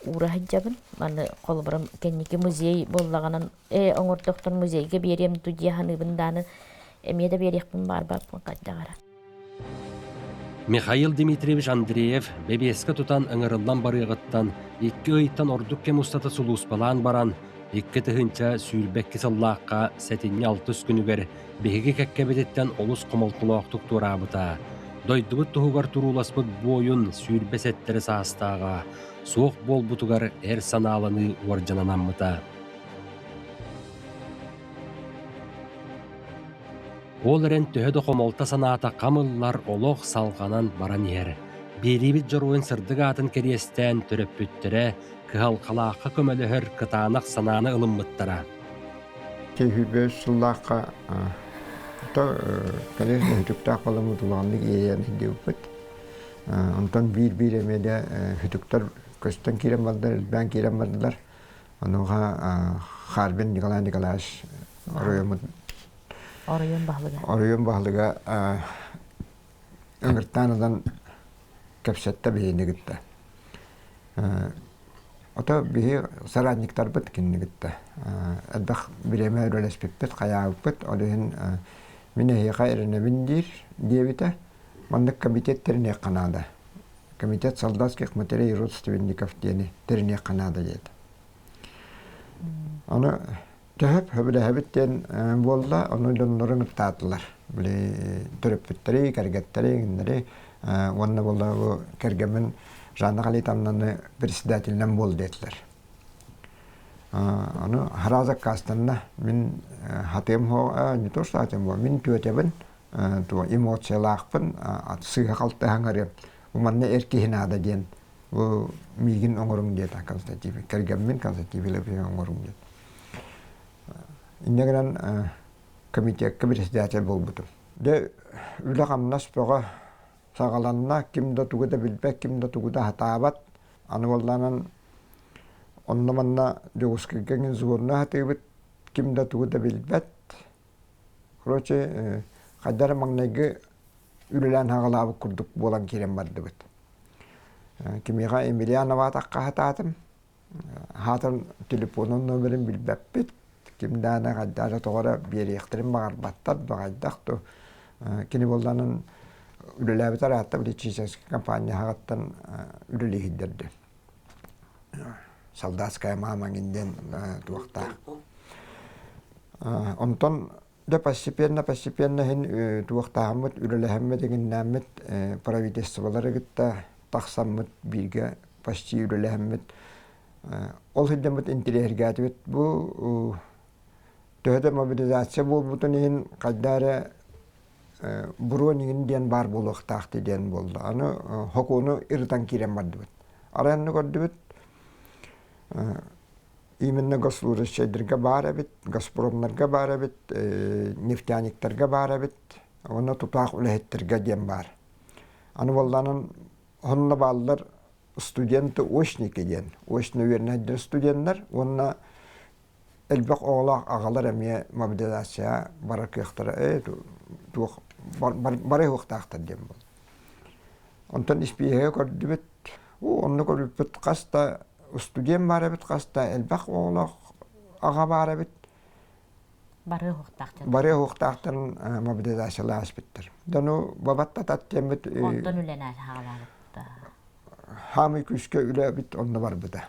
уура сылдьабын. Маны холобурум кэнники музей буоллаҕынан ээ оҥордохтон музейга биэриэм дуу дии саныыбын дааны эмиэ да биэриэхпин баарбаппын хайдах эрэ. Михаил Дмитриевич Андреев бэбиэскэ тутан ыҥырыллан барыаҕыттан икки ыйтан ордук кэм устата сулууспалаан баран, 2022 сыллаахха сэтинньи алтыс күнүгэр биһиги кэккэбититтэн олус хомолтолоохтук туораабыта. Дойдубут туһугар турууласпыт буойун 27 саастааҕа суох буолбутугар эр санааланыы уордьананаммыта. Ол эрэн төһө да хомолто санаата хам ыллар олох салҕанан баран иһэр. Биэриибит дьоруойун сырдык аатын кэриэстээн төрөппүттэрэ кыһалҕалаахха көмөлөһөр кытаанах санааны ылыммыттара. Киһи сыллаахха то конечно үтүктээх буоламмыт улаханнык иэйэн сылдьыбыппыт. Онтон биир-биир эмиэ да үтүктэр көстөн киирэн бардылар, элбээн киирэн бардылар. Онуоха Харбин Николай Николаевич оройуоммут Оройуон баһылыга. Оройуон баһылыга ыҥыртаан ылан кэпсэттэ биһини кытта. Ото биһи соратниктарбыт кинини кытта. Элбэх бириэмэ үлэлэспиппит, хайаабыппыт. Ол иһин мин эһиэхэ эрэнэбин диир диэбитэ. Маннык комитет тэриниэххэ наада. Комитет солдатских матерей и родственников диэни тэриниэххэ наада диэтэ. Аны төһөп сөбүлэһэбит диэн буолла, ону дьоннорун ыттаатылар. Били төрөппүттэри, кэргэттэри, иҥиннэри уонна буолла бу кэргэммин Жанна Халитовнаны председателинэн буол диэтилэр. Аны сразу аккаастанна. Мин хатыам не то что хатыам мин түөтэбин эмоциялаахпын сыыһа-халты хаҥарыам. Манна эр киһи наада диэн бу миигин оҥоруҥ диэтэ Константин кэргэммин Константин Филиппович оҥоруҥ диэн. Инньэ гынан комитекка председатель буолбутум. Дьэ үлэ-хамнас бөҕө саҕаланна, ким да тугу да билбэт, ким да тугу да сатаабат. Аны буоллаанан онно-манна Дьокуускайга эҥин сборная сатыыбыт, ким да тугу да билбэт. Короче, хайдах эрэ маҥнайгы үлэлээн саҕалаабыт курдук буолан киирэн бардыбыт. Кимиэхэ Емельянова атахха сатаатым. Хаатан телефонун номерин билбэппит. Ким даана хайдах да тоҕо эрэ биэриэхтэрин баҕарбаттар, баҕайдах ту. Кини буолланан үлэлээбит араатта политическай компания хаҕыттан үлэлииһиддэрди. Солдатская мама диэн туохтаах. Онтон да постепенно постепенно иһин туохтааммыт, үлэлэһэммит, иҥиннээммит правительстволары кытта тахсаммыт бииргэ почти үлэлэһэммит ол сылдьаммыт интириэһиргээтибит бу төһө да мобилизация буолбутун иһин хайда эрэ. Бронь иҥин диэн баар буолуохтаах диэн буолла. Аны хокуону ырытан киирэн бардыбыт. Арай онно көрдүбүт именно госслужащайдарга баар эбит, газпромнарга баар эбит, нефтяниктарга баар эбит, уонна тутаах үлэһиттэргэ диэн баар. Аны буоллаанан онно бааллар студенты-очники диэн, очно үөрэнэр студеннар уонна элбэх оҕолоох аҕалар эмиэ мобилизация барар кыахтара туох бары уохтаахтар диэн буолла. Онтон испииһэгэ көрдүбүт, онно көрбүппүт хас да студент баар эбит, хас да элбэх оҕолоох аҕа баар эбит. Бары уохтаахтар. Бары уохтаахтарын мобилизациялааспыттар. Дону бабаттатат диэммит. Онтон үлэнэ хаалаабыт. Хаамый күүскэ үлэбит онно барбыта.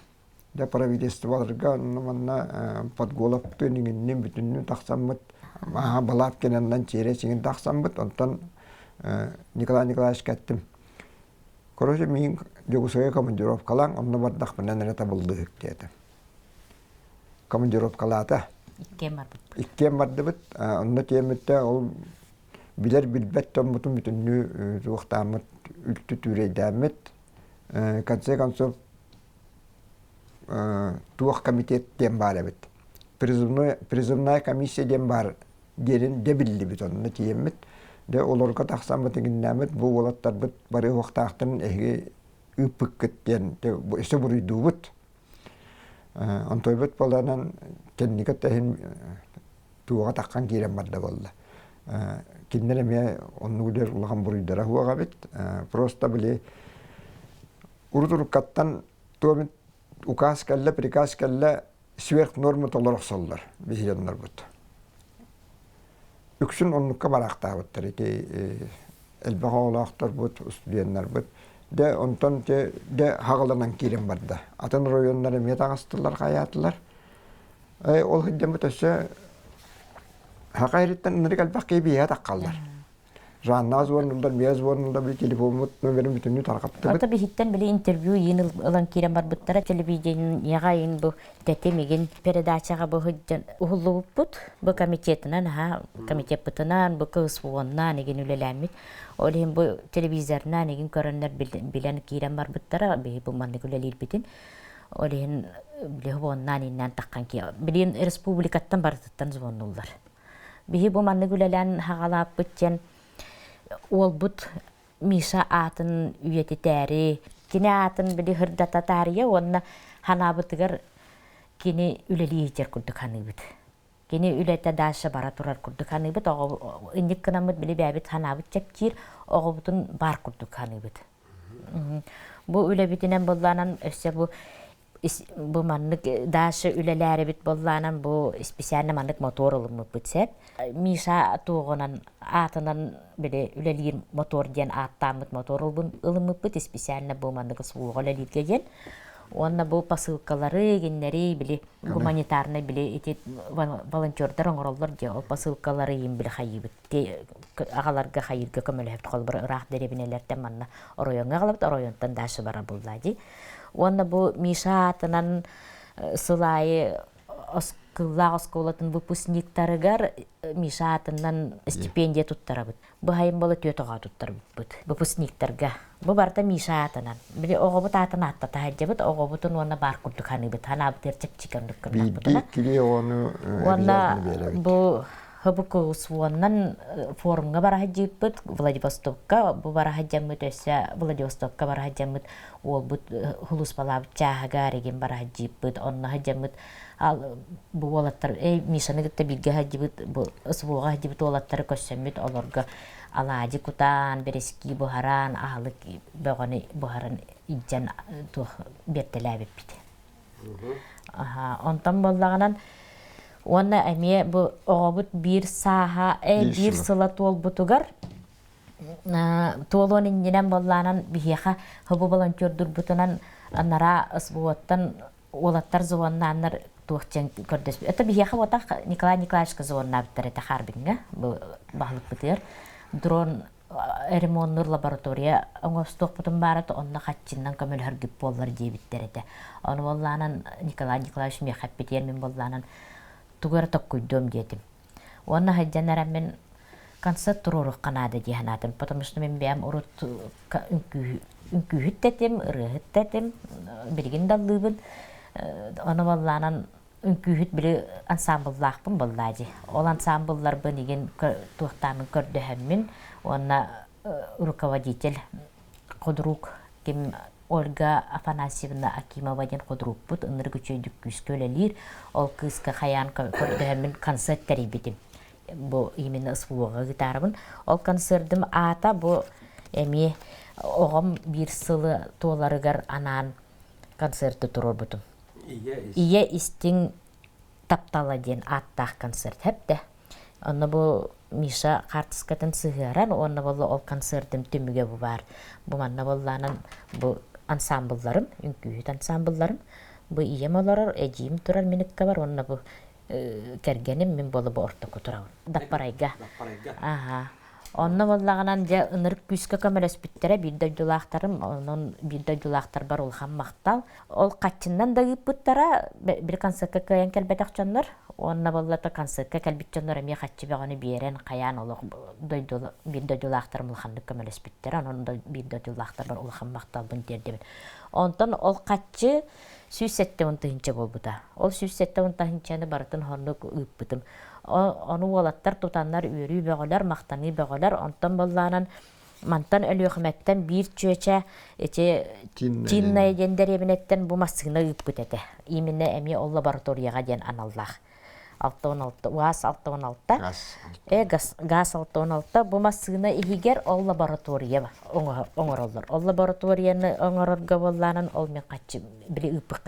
Дьэ правительстволарга онно манна Подголовтыын иҥиннин бүтүннүү тахсаммыт, аһа Балабкинаннан чиэрэ сиҥин тахсаммыт, онтон Николай Николаевичка эттим. Короче, миин Дьокуускайга командировкалаан, онно бардахпына эрэ табыллыыһык диэтим. Командировкалаата. Иккиэн барбыппыт. Иккиэн бардыбыт. Онно тиэммиттэ ол билэр билбэт дьоммутун бүтүннүү туохтааммыт, үлтү түүрэйдээммит. Конце концов туох комитет диэн баар эбит. Призывная комиссия диэн баар диэрин дэ биллибит онно тиийэммит. Дэ олорго тахсаммыт иҥиннээммит бу уолаттарбыт бары уохтаахтарын эһиги ыыппыккыт диэн өссө буруйдуубут. Онтойбут буоланан кэнники тэһин туоҕа таххан киирэн барда буолла. Кинилэр эмиэ оннук үлэр улахан буруйдара суох эбит. Просто били урут-уруккаттан туом указ кэллэ, приказ кэллэ, сверх нормы толоро охсоллор биһиги дьоннорбут. Үксүн оннукка бараахтаабыттар ити элбэх оҕолоохторбут, студеннарбыт. Дэ онтон дэ хаҕыланан киирэн барда. Атын районнар эмиэ таҕыстылар, хайаатылар. Ол сылдьаммыт өссө Хака ириттэн ынырык элбэх киһи биһиэхэ таххаллар. Жанна звоннулар, мия звоннулар, били телефоммут номерин бүтүннүү тарҕаттыбыт. Ото биһиттэн били интервью иин ылан киирэн барбыттара телевидениеҕа иин бу тэтим игин передачаҕа бу сылдьан уһуллубуппут. Бу комитетынан аха комитеппытынан бу КСУ-ннаан игин үлэлээммит. Ол иһин бу телевизорынан игин көрөннөр билэн киирэн барбыттара биһи бу маннык үлэлиирбитин. Ол иһин били звоннаан иннээн таххан билин республикаттан барытыттан звоннуллар. Биһи бу маннык үлэлээн хаҕалааппыт диэн уолбут Миша аатын үйэтитээри, кини аатын били һырдата таарыйа уонна ханаабытыгар кини үлэлии иһитэр курдук ханыыбыт. Кини үлэтэ Даша бара турар курдук ханыыбыт, оҕо инник гынаммыт били бэйэбит ханаабыт чэпчиир, оҕобутун баар курдук ханыыбыт. Бу үлэбитинэн буоллаанан өссө бу бу маннык Даша үлэлээрибит буоллаанан бу специально маннык мотор ылыммыппыт сөп. Миша туоҕунан аатынан били үлэлиир мотор диэн ааттааммыт мотор ылыммыппыт специально бу маннык СВО-ҕа үлэлииргэ диэн. Уонна бу посылкалары, гиннэри били гуманитарнай били ити волонтердар оҥороллор дии ол посылкалары им били хайыыбыт аҕаларга хайыырга көмөлөһөбүт холобур ыраах дэриэбинэлэртэн манна оройуоҥҥа аҕалабыт оройуонтан дальше барар буолла дии уонна бу Миша аатынан сыл аайы Кыллаах оскуолатын выпускниктарыгар Миша аатынан стипендия туттарабыт. Бу хайын бола түөрт оҕо туттарбыппыт выпускниктарга. Бу барыта Миша аатынан. Били оҕобут аатын ааттата сылдьабыт, оҕобутун уонна баар курдук ханыыбыт. Ханаабытыгар чэпчэки оннук гыннахпытына. Биирдии оҕону Уонна бу ХБКУС-уоннан форумҥа бара сылдьыыппыт Владивостокка бу бара сылдьаммыт өссө Владивостокка бара сылдьаммыт уолбут хулуспалаабыт чааһыгар игин бара сылдьыыппыт онно сылдьаммыт бу уолаттар эй Мишаны кытта бииргэ сылдьыбыт бу СВО-ҕа сылдьыбыт уолаттары көрсөммүт олорго алаадьы кутаан бэрэскии буһаран аһылык бөҕөнү буһаран илдьэн туох биэртэлээбиппит онтон буоллаҕынан уонна эмиэ бу оҕобут биир сааһа биир сыла туолбутугар туолуон иннинэн буоллаанан биһиэхэ хобу волонтердурбутунан анараа СВО-ттан уолаттар звоннааннар туох диэн көрдөспүт. Это биһиэхэ уотах Николай Николаевичка звоннаабыттар этэ Харбиҥҥа бу баһылыкпытыгар дрон ремоннуур лаборатория оҥостуохпутун баара онно хаччыннан көмөлөһөргүт буоллар диэбиттэр этэ. Ону буоллаанан Николай Николаевич миэхэ эппитигэр мин буоллаанан тугу эрэ токкуйдуом диэтим. Уонна сылдьан эрэммин Концерт туруоруохха наада дии санаатым, потому что мин бэйэм урут үҥкүүһүт да этим, ырыаһыт да этим, билигин да ыллыыбын. Ону буоллаанан үҥкүүһүт били ансаамбыллаахпын буоллаа дии. Ол ансаамбылларбын игин туохтаамын көрдөһөммүн уонна руководитель худрук ким Ольга Афанасьевна Акимова диэн худруукпут ынырык үчүгэйдик күүскэ үлэлиир. Ол кыыска хайаан көрдөһөммүн концерт тэрийбитим. Бу именно СВО-ҕа гитарабын. Ол концердым аата бу эмиэ оҕом биир сылы туоларыгар анаан концерты туруорбутум. Ийэ истиҥ таптала диэн ааттаах концерт хэптэ. Онно бу Миша хаартыскатын сыһыаран уонна буолла ол концертым түмүгэ бу баар. Бу манна буоллаанан бу ансамблларым, үҥкүүһүт ансамблларым. Бу ийэм олорор, эдьиийим турар миникка бар уонна бу кэргэним мин буола бу ортоку турабын. Даппарайга. Даппарайга. Аха. Онно буоллаҕынан дьэ ынырык күүскэ көмөлөспүттэрэ биир дойдулаахтарым, онон биир дойдулаахтарбар улахан махтал. Ол хаччыннан да ыыппыттара, били концертка кыайан кэлбэтэх дьоннор, уонна буоллата концертка кэлбит дьоннор эмиэ хаччы бөҕөнү биэрэн, хайаан олох дойду биир дойдулаахтарым улаханнык көмөлөспүттэрэ, онон биир дойдулаахтарбар улахан махталбын тиэрдэбин. Онтон ол хаччы 170 тыһыынча буолбута. Ол 170 тыһыынчаны барытын оннук ыыппытым. Ону уолаттар тутаннар үөрүү бөҕөлөр, махтаныы бөҕөлөр. Онтон боллаанан мантан Өлүөхүмэттэн биир чүөчэ ити Тинная диэн дэриэбинэттэн бу массыына ыыппыт этэ. Именно эмиэ ол лабораторияҕа диэн аналлаах. 66, УАЗ 66. Э, газ 66. Бу массыына иһигэр ол лаборатория оҥороллор. Ол лабораторияны оҥорорго буоллаанан ол мин хаччы били ыыппыт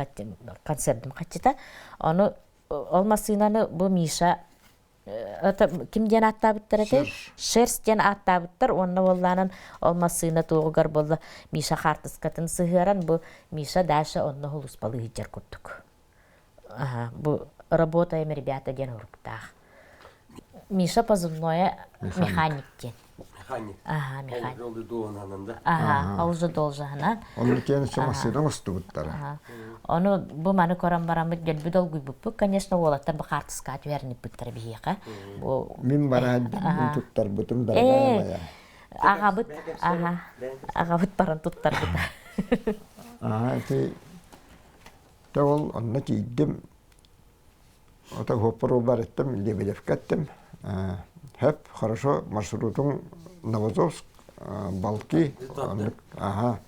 концердым хаччыта. Ону ол массыынаны бу Миша это ким диэн ааттаабыттар этэй? Шерсть диэн ааттаабыттар уонна буоллаанан ол массыына туоҕугар буолла Миша хаартыскатын сыһыаран бу Миша Даша онно холуспалыы сылдьар курдук. Аха, бу «Работаем, ребята» диэн уруктаах. Миша позывное механик диэн. Механик. Ага, механик. Ол должен да? Ага, ол же должен. Оны киэн массыына устубуттара. Ону бу маны көрөн бараммыт дөлбү долгуйбуппут, конечно, уолаттар бу хаартыскаҕа түһэрниппиттэрэ биһиэхэ. Бу Мин бараан туттарбытым дорогая моя. Аҕабыт, ага, аҕабыт баран туттарбыта. Ага, ити Дьэ ол онно тиийдим, ото уһуоппар эттим, Лебедевкэ эттим, «Хөп, хорошо, маршрутуҥ Новозовск, Балки, оннук, аха,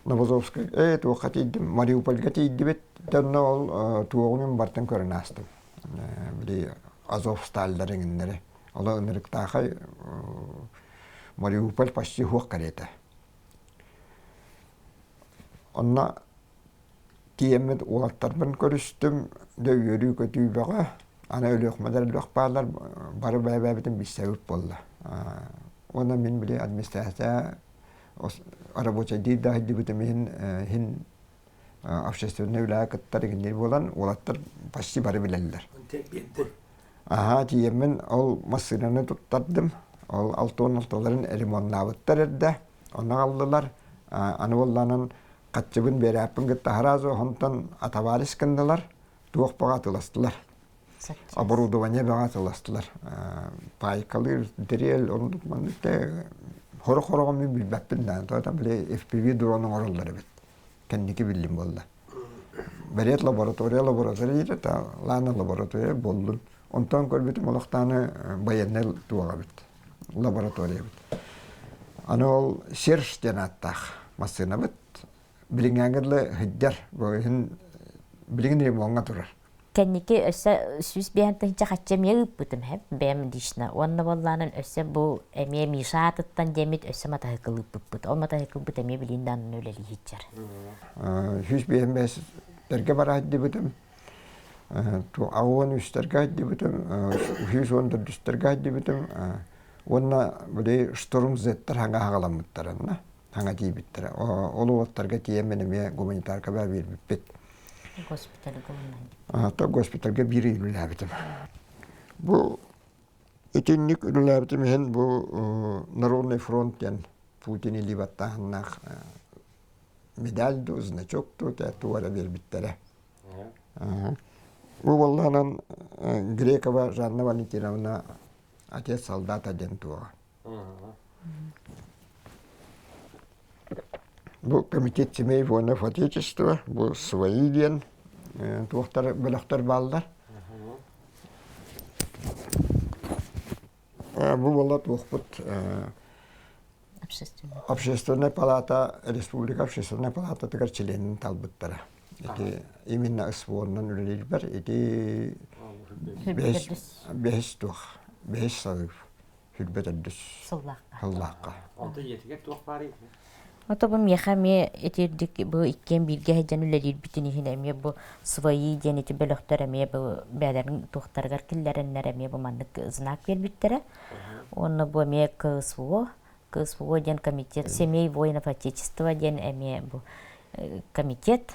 Новозовскай, ээ, туохха тиийдим, Мариупольга тиийдибит, дьэ онно ол туоҕун бартын көрөн аастым, били Азов сталлар иҥиннэри, оло ынырыктаахай Мариуполь почти суох кэриэтэ. Онно Тиийэммит уолаттарбын көрүстүм, дьэ үөрүү-көтүү бөҕө. Аны Өлүөхүмэлэр элбэх бааллар, бары бэйэ-бэйэбитин билсэбит буолла. Уонна мин били администрация рабочайдыыр да сылдьыбытым иһин иһин общественнай үлэҕэ кыттар игиннир буолан уолаттар почти бары билэллэр. Аһаа тиийэммин ол массыынаны туттардым. Ол алтуон алталарын ремоннаабыттар эрдэ. Онно аҕаллылар. Аны буоллаанан Хаччыбын биэрээппин кытта сразу онтон атоварис гыннылар, туох бөҕө атыыластылар. Оборудование бөҕө атыыластылар. Пайкалыыр дрель, оннук маннык хоро-хороҕо мин билбэппин да, то там били FPV дрон оҥороллор эбит. Кэнники биллим буолла. Бэриэт лаборатория лаборатория это лаана лаборатория буоллун. Онтон көрбүтүм олохтааны военный туох эбит, лаборатория эбит. Аны ол Серж диэн ааттаах массыынабыт билиҥҥээҥҥэ дылы сылдьар, бу иһин билигин ремоҥҥа турар. Кэнники өссө 105 тыһыынча хачча эмиэ ыыппытым һэп бэйэм лично. Уонна буоллаанан өссө бу эмиэ Миша аатыттан диэммит өссө матаһыкыл ыыппыппыт. Ол матаһыкылбыт эмиэ билигин да аннын үлэлии сылдьар. 105 бэстэргэ бара сылдьыбытым. Аҕыс үстэргэ сылдьыбытым, 114-үстэргэ сылдьыбытым. Уонна били Шторм Z-тэр хаҥа хаҕаламмыттарына, хаҥа тиийбиттэрэ. Ол уолаттарга тиийэн эмиэ гуманитарка биэрбиппит. Госпитальга уонна. То госпитальга биир ый үлэлээбитим. Бу итинник үлэлээбитим иһин бу Народный фронт диэн Путин илии баттааһыннаах медаль дуу, значок дуу тугу эрэ биэрбиттэрэ. Бу буоллаҕынан Грекова Жанна Валентиновна. Отец солдата диэн туоҕа. Бу комитет семей воинов Отечества, бу свои диэн туохтар бөлөхтөр бааллар. Бу буола туохпут Общественная палата, республика общественная палататыгар чилиэнин талбыттара. Ити именно СВО-нан үлэлиирбэр ити бэһис туох, бэһис сылыып, сүрбэ төрдүс сыллаахха. Онто ийэтигэр туох баарый? Ото бу миэхэ эмиэ итирдик бу иккиэн бииргэ сылдьан үлэлиирбитин иһин эмиэ бу свои диэн ити бөлөхтөр эмиэ бу бэйэлэрин туохтарыгар киллэрэннэр эмиэ бу маннык знак биэрбиттэрэ. Уонна бу эмиэ КСВО, КСВО диэн комитет семей воинов Отечества диэн эмиэ бу комитет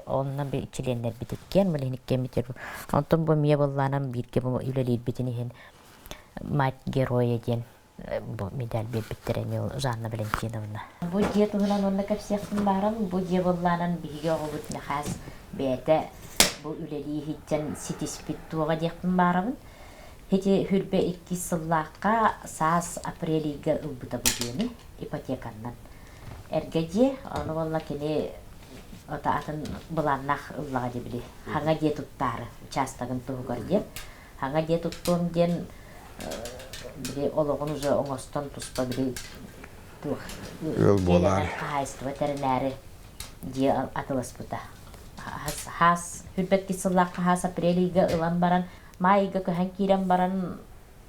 онно чилиэннэрбит иккиэн билигин иккиэммит онтон бу эмиэ быллаанан бииргэ бу үлэлиирбитин иһин мать героя диэн бу медаль биэрбиттэрэ эмиэ Жанна Валентиновна. Бу дьиэ туһунан уонна кэпсиэхпин баарым. Бу дьиэ быллаанан биһиги оҕобут Михаас бэйэтэ бу үлэлии иһиттэн ситиспит туоҕа диэхпин баарабын. Ити хүрбэ иккис сыллаахха саас апрель ыйга ылбыта бу дьиэни ипотеканнан. Эргэ дьиэ, ону буолла кини ото атын былааннаах ыллаҕа дии били. Хаҥа дьиэ туттаары, учаастагын туһугар диэн. Хаҥа дьиэ туттуом диэн били олоҕун уже оҥостон туспа били туох ыал буолаары хаһаайыстыба тэринээри дьиэ атыласпыта. Хаас хүрбэкки сыллаахха хаас апрель ыйга ылан баран Маай ыйга көһөн киирэн баран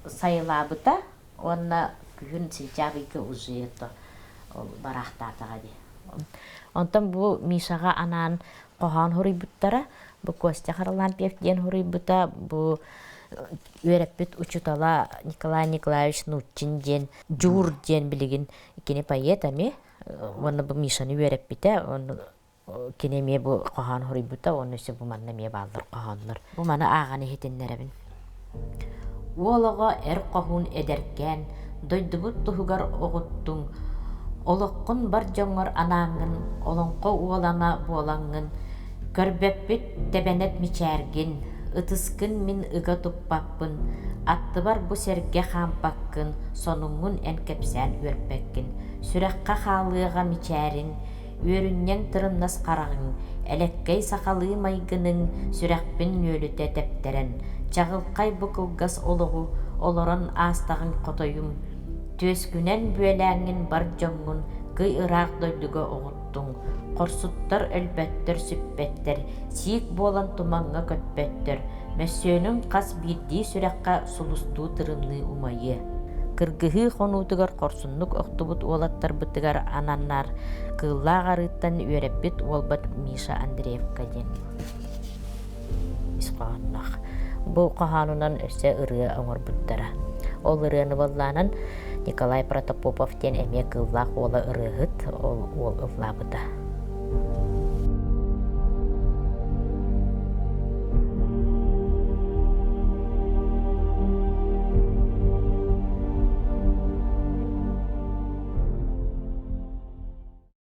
сайылаабыта уонна күһүн сентябрь ыйга уже это ол бараахтаатаҕа дии. Онтон бу Мишаҕа анаан хоһоон суруйбуттара. Бу Костя Харлампьев диэн суруйбута. Бу үөрэппит учуутала Николай Николаевич Нутчин диэн Дьуур диэн билигин кини поэт эмиэ. Уонна бу Мишаны үөрэппитэ. Кини эмиэ бу хоһоон суруйбута уонна өссө бу манна эмиэ бааллар хоһооннор. Бу маны ааҕан иһитиннэрэбин. Уол оҕо эр хоһуун эдэркээн, дойдубут туһугар оҕуттуҥ, олоххун бар дьоҥҥор анааҥҥын, олоҥхо уолана буолаҥҥын, көрбөппүт тэбэнэт мичээргин, ытыскын мин ыга туппаппын, аттыбар бу сэргэ хаампаккын, сонуҥҥун эн кэпсээн үөрпэккин, сүрэххэ хаалыаҕа мичээриҥ, Үөрүнньэҥ тырымнас хараҕыҥ, элэккэй сахалыы майгыныҥ сүрэхпин нүөлүтэ тэптэрэн, чаҕылхай бу кылгас олоҕу олорон аастаҕыҥ хотойум, түөскүнэн бүөлээҥҥин бар дьоҥҥун кый ыраах дойдуга оҕуттуҥ, хорсуттар өлбөттөр-сүппэттэр, сиик буолан тумаҥҥа көппөттөр, мөссүөнүҥ хас биирдии сүрэххэ сулустуу тырымныы умайыа. Кыргыһыы хонуутугар хорсуннук охтубут уолаттарбытыгар ананнар Кыыллаах арыыттан үөрэппит уолбат Миша Андреевка диэн ис хоһоонноох. Бу хоһоонунан өссө ырыа оҥорбуттара. Ол ырыаны буоллаанан Николай Протопопов диэн эмиэ Кыыллаах уола ырыаһыт, ол уол ыллаабыта.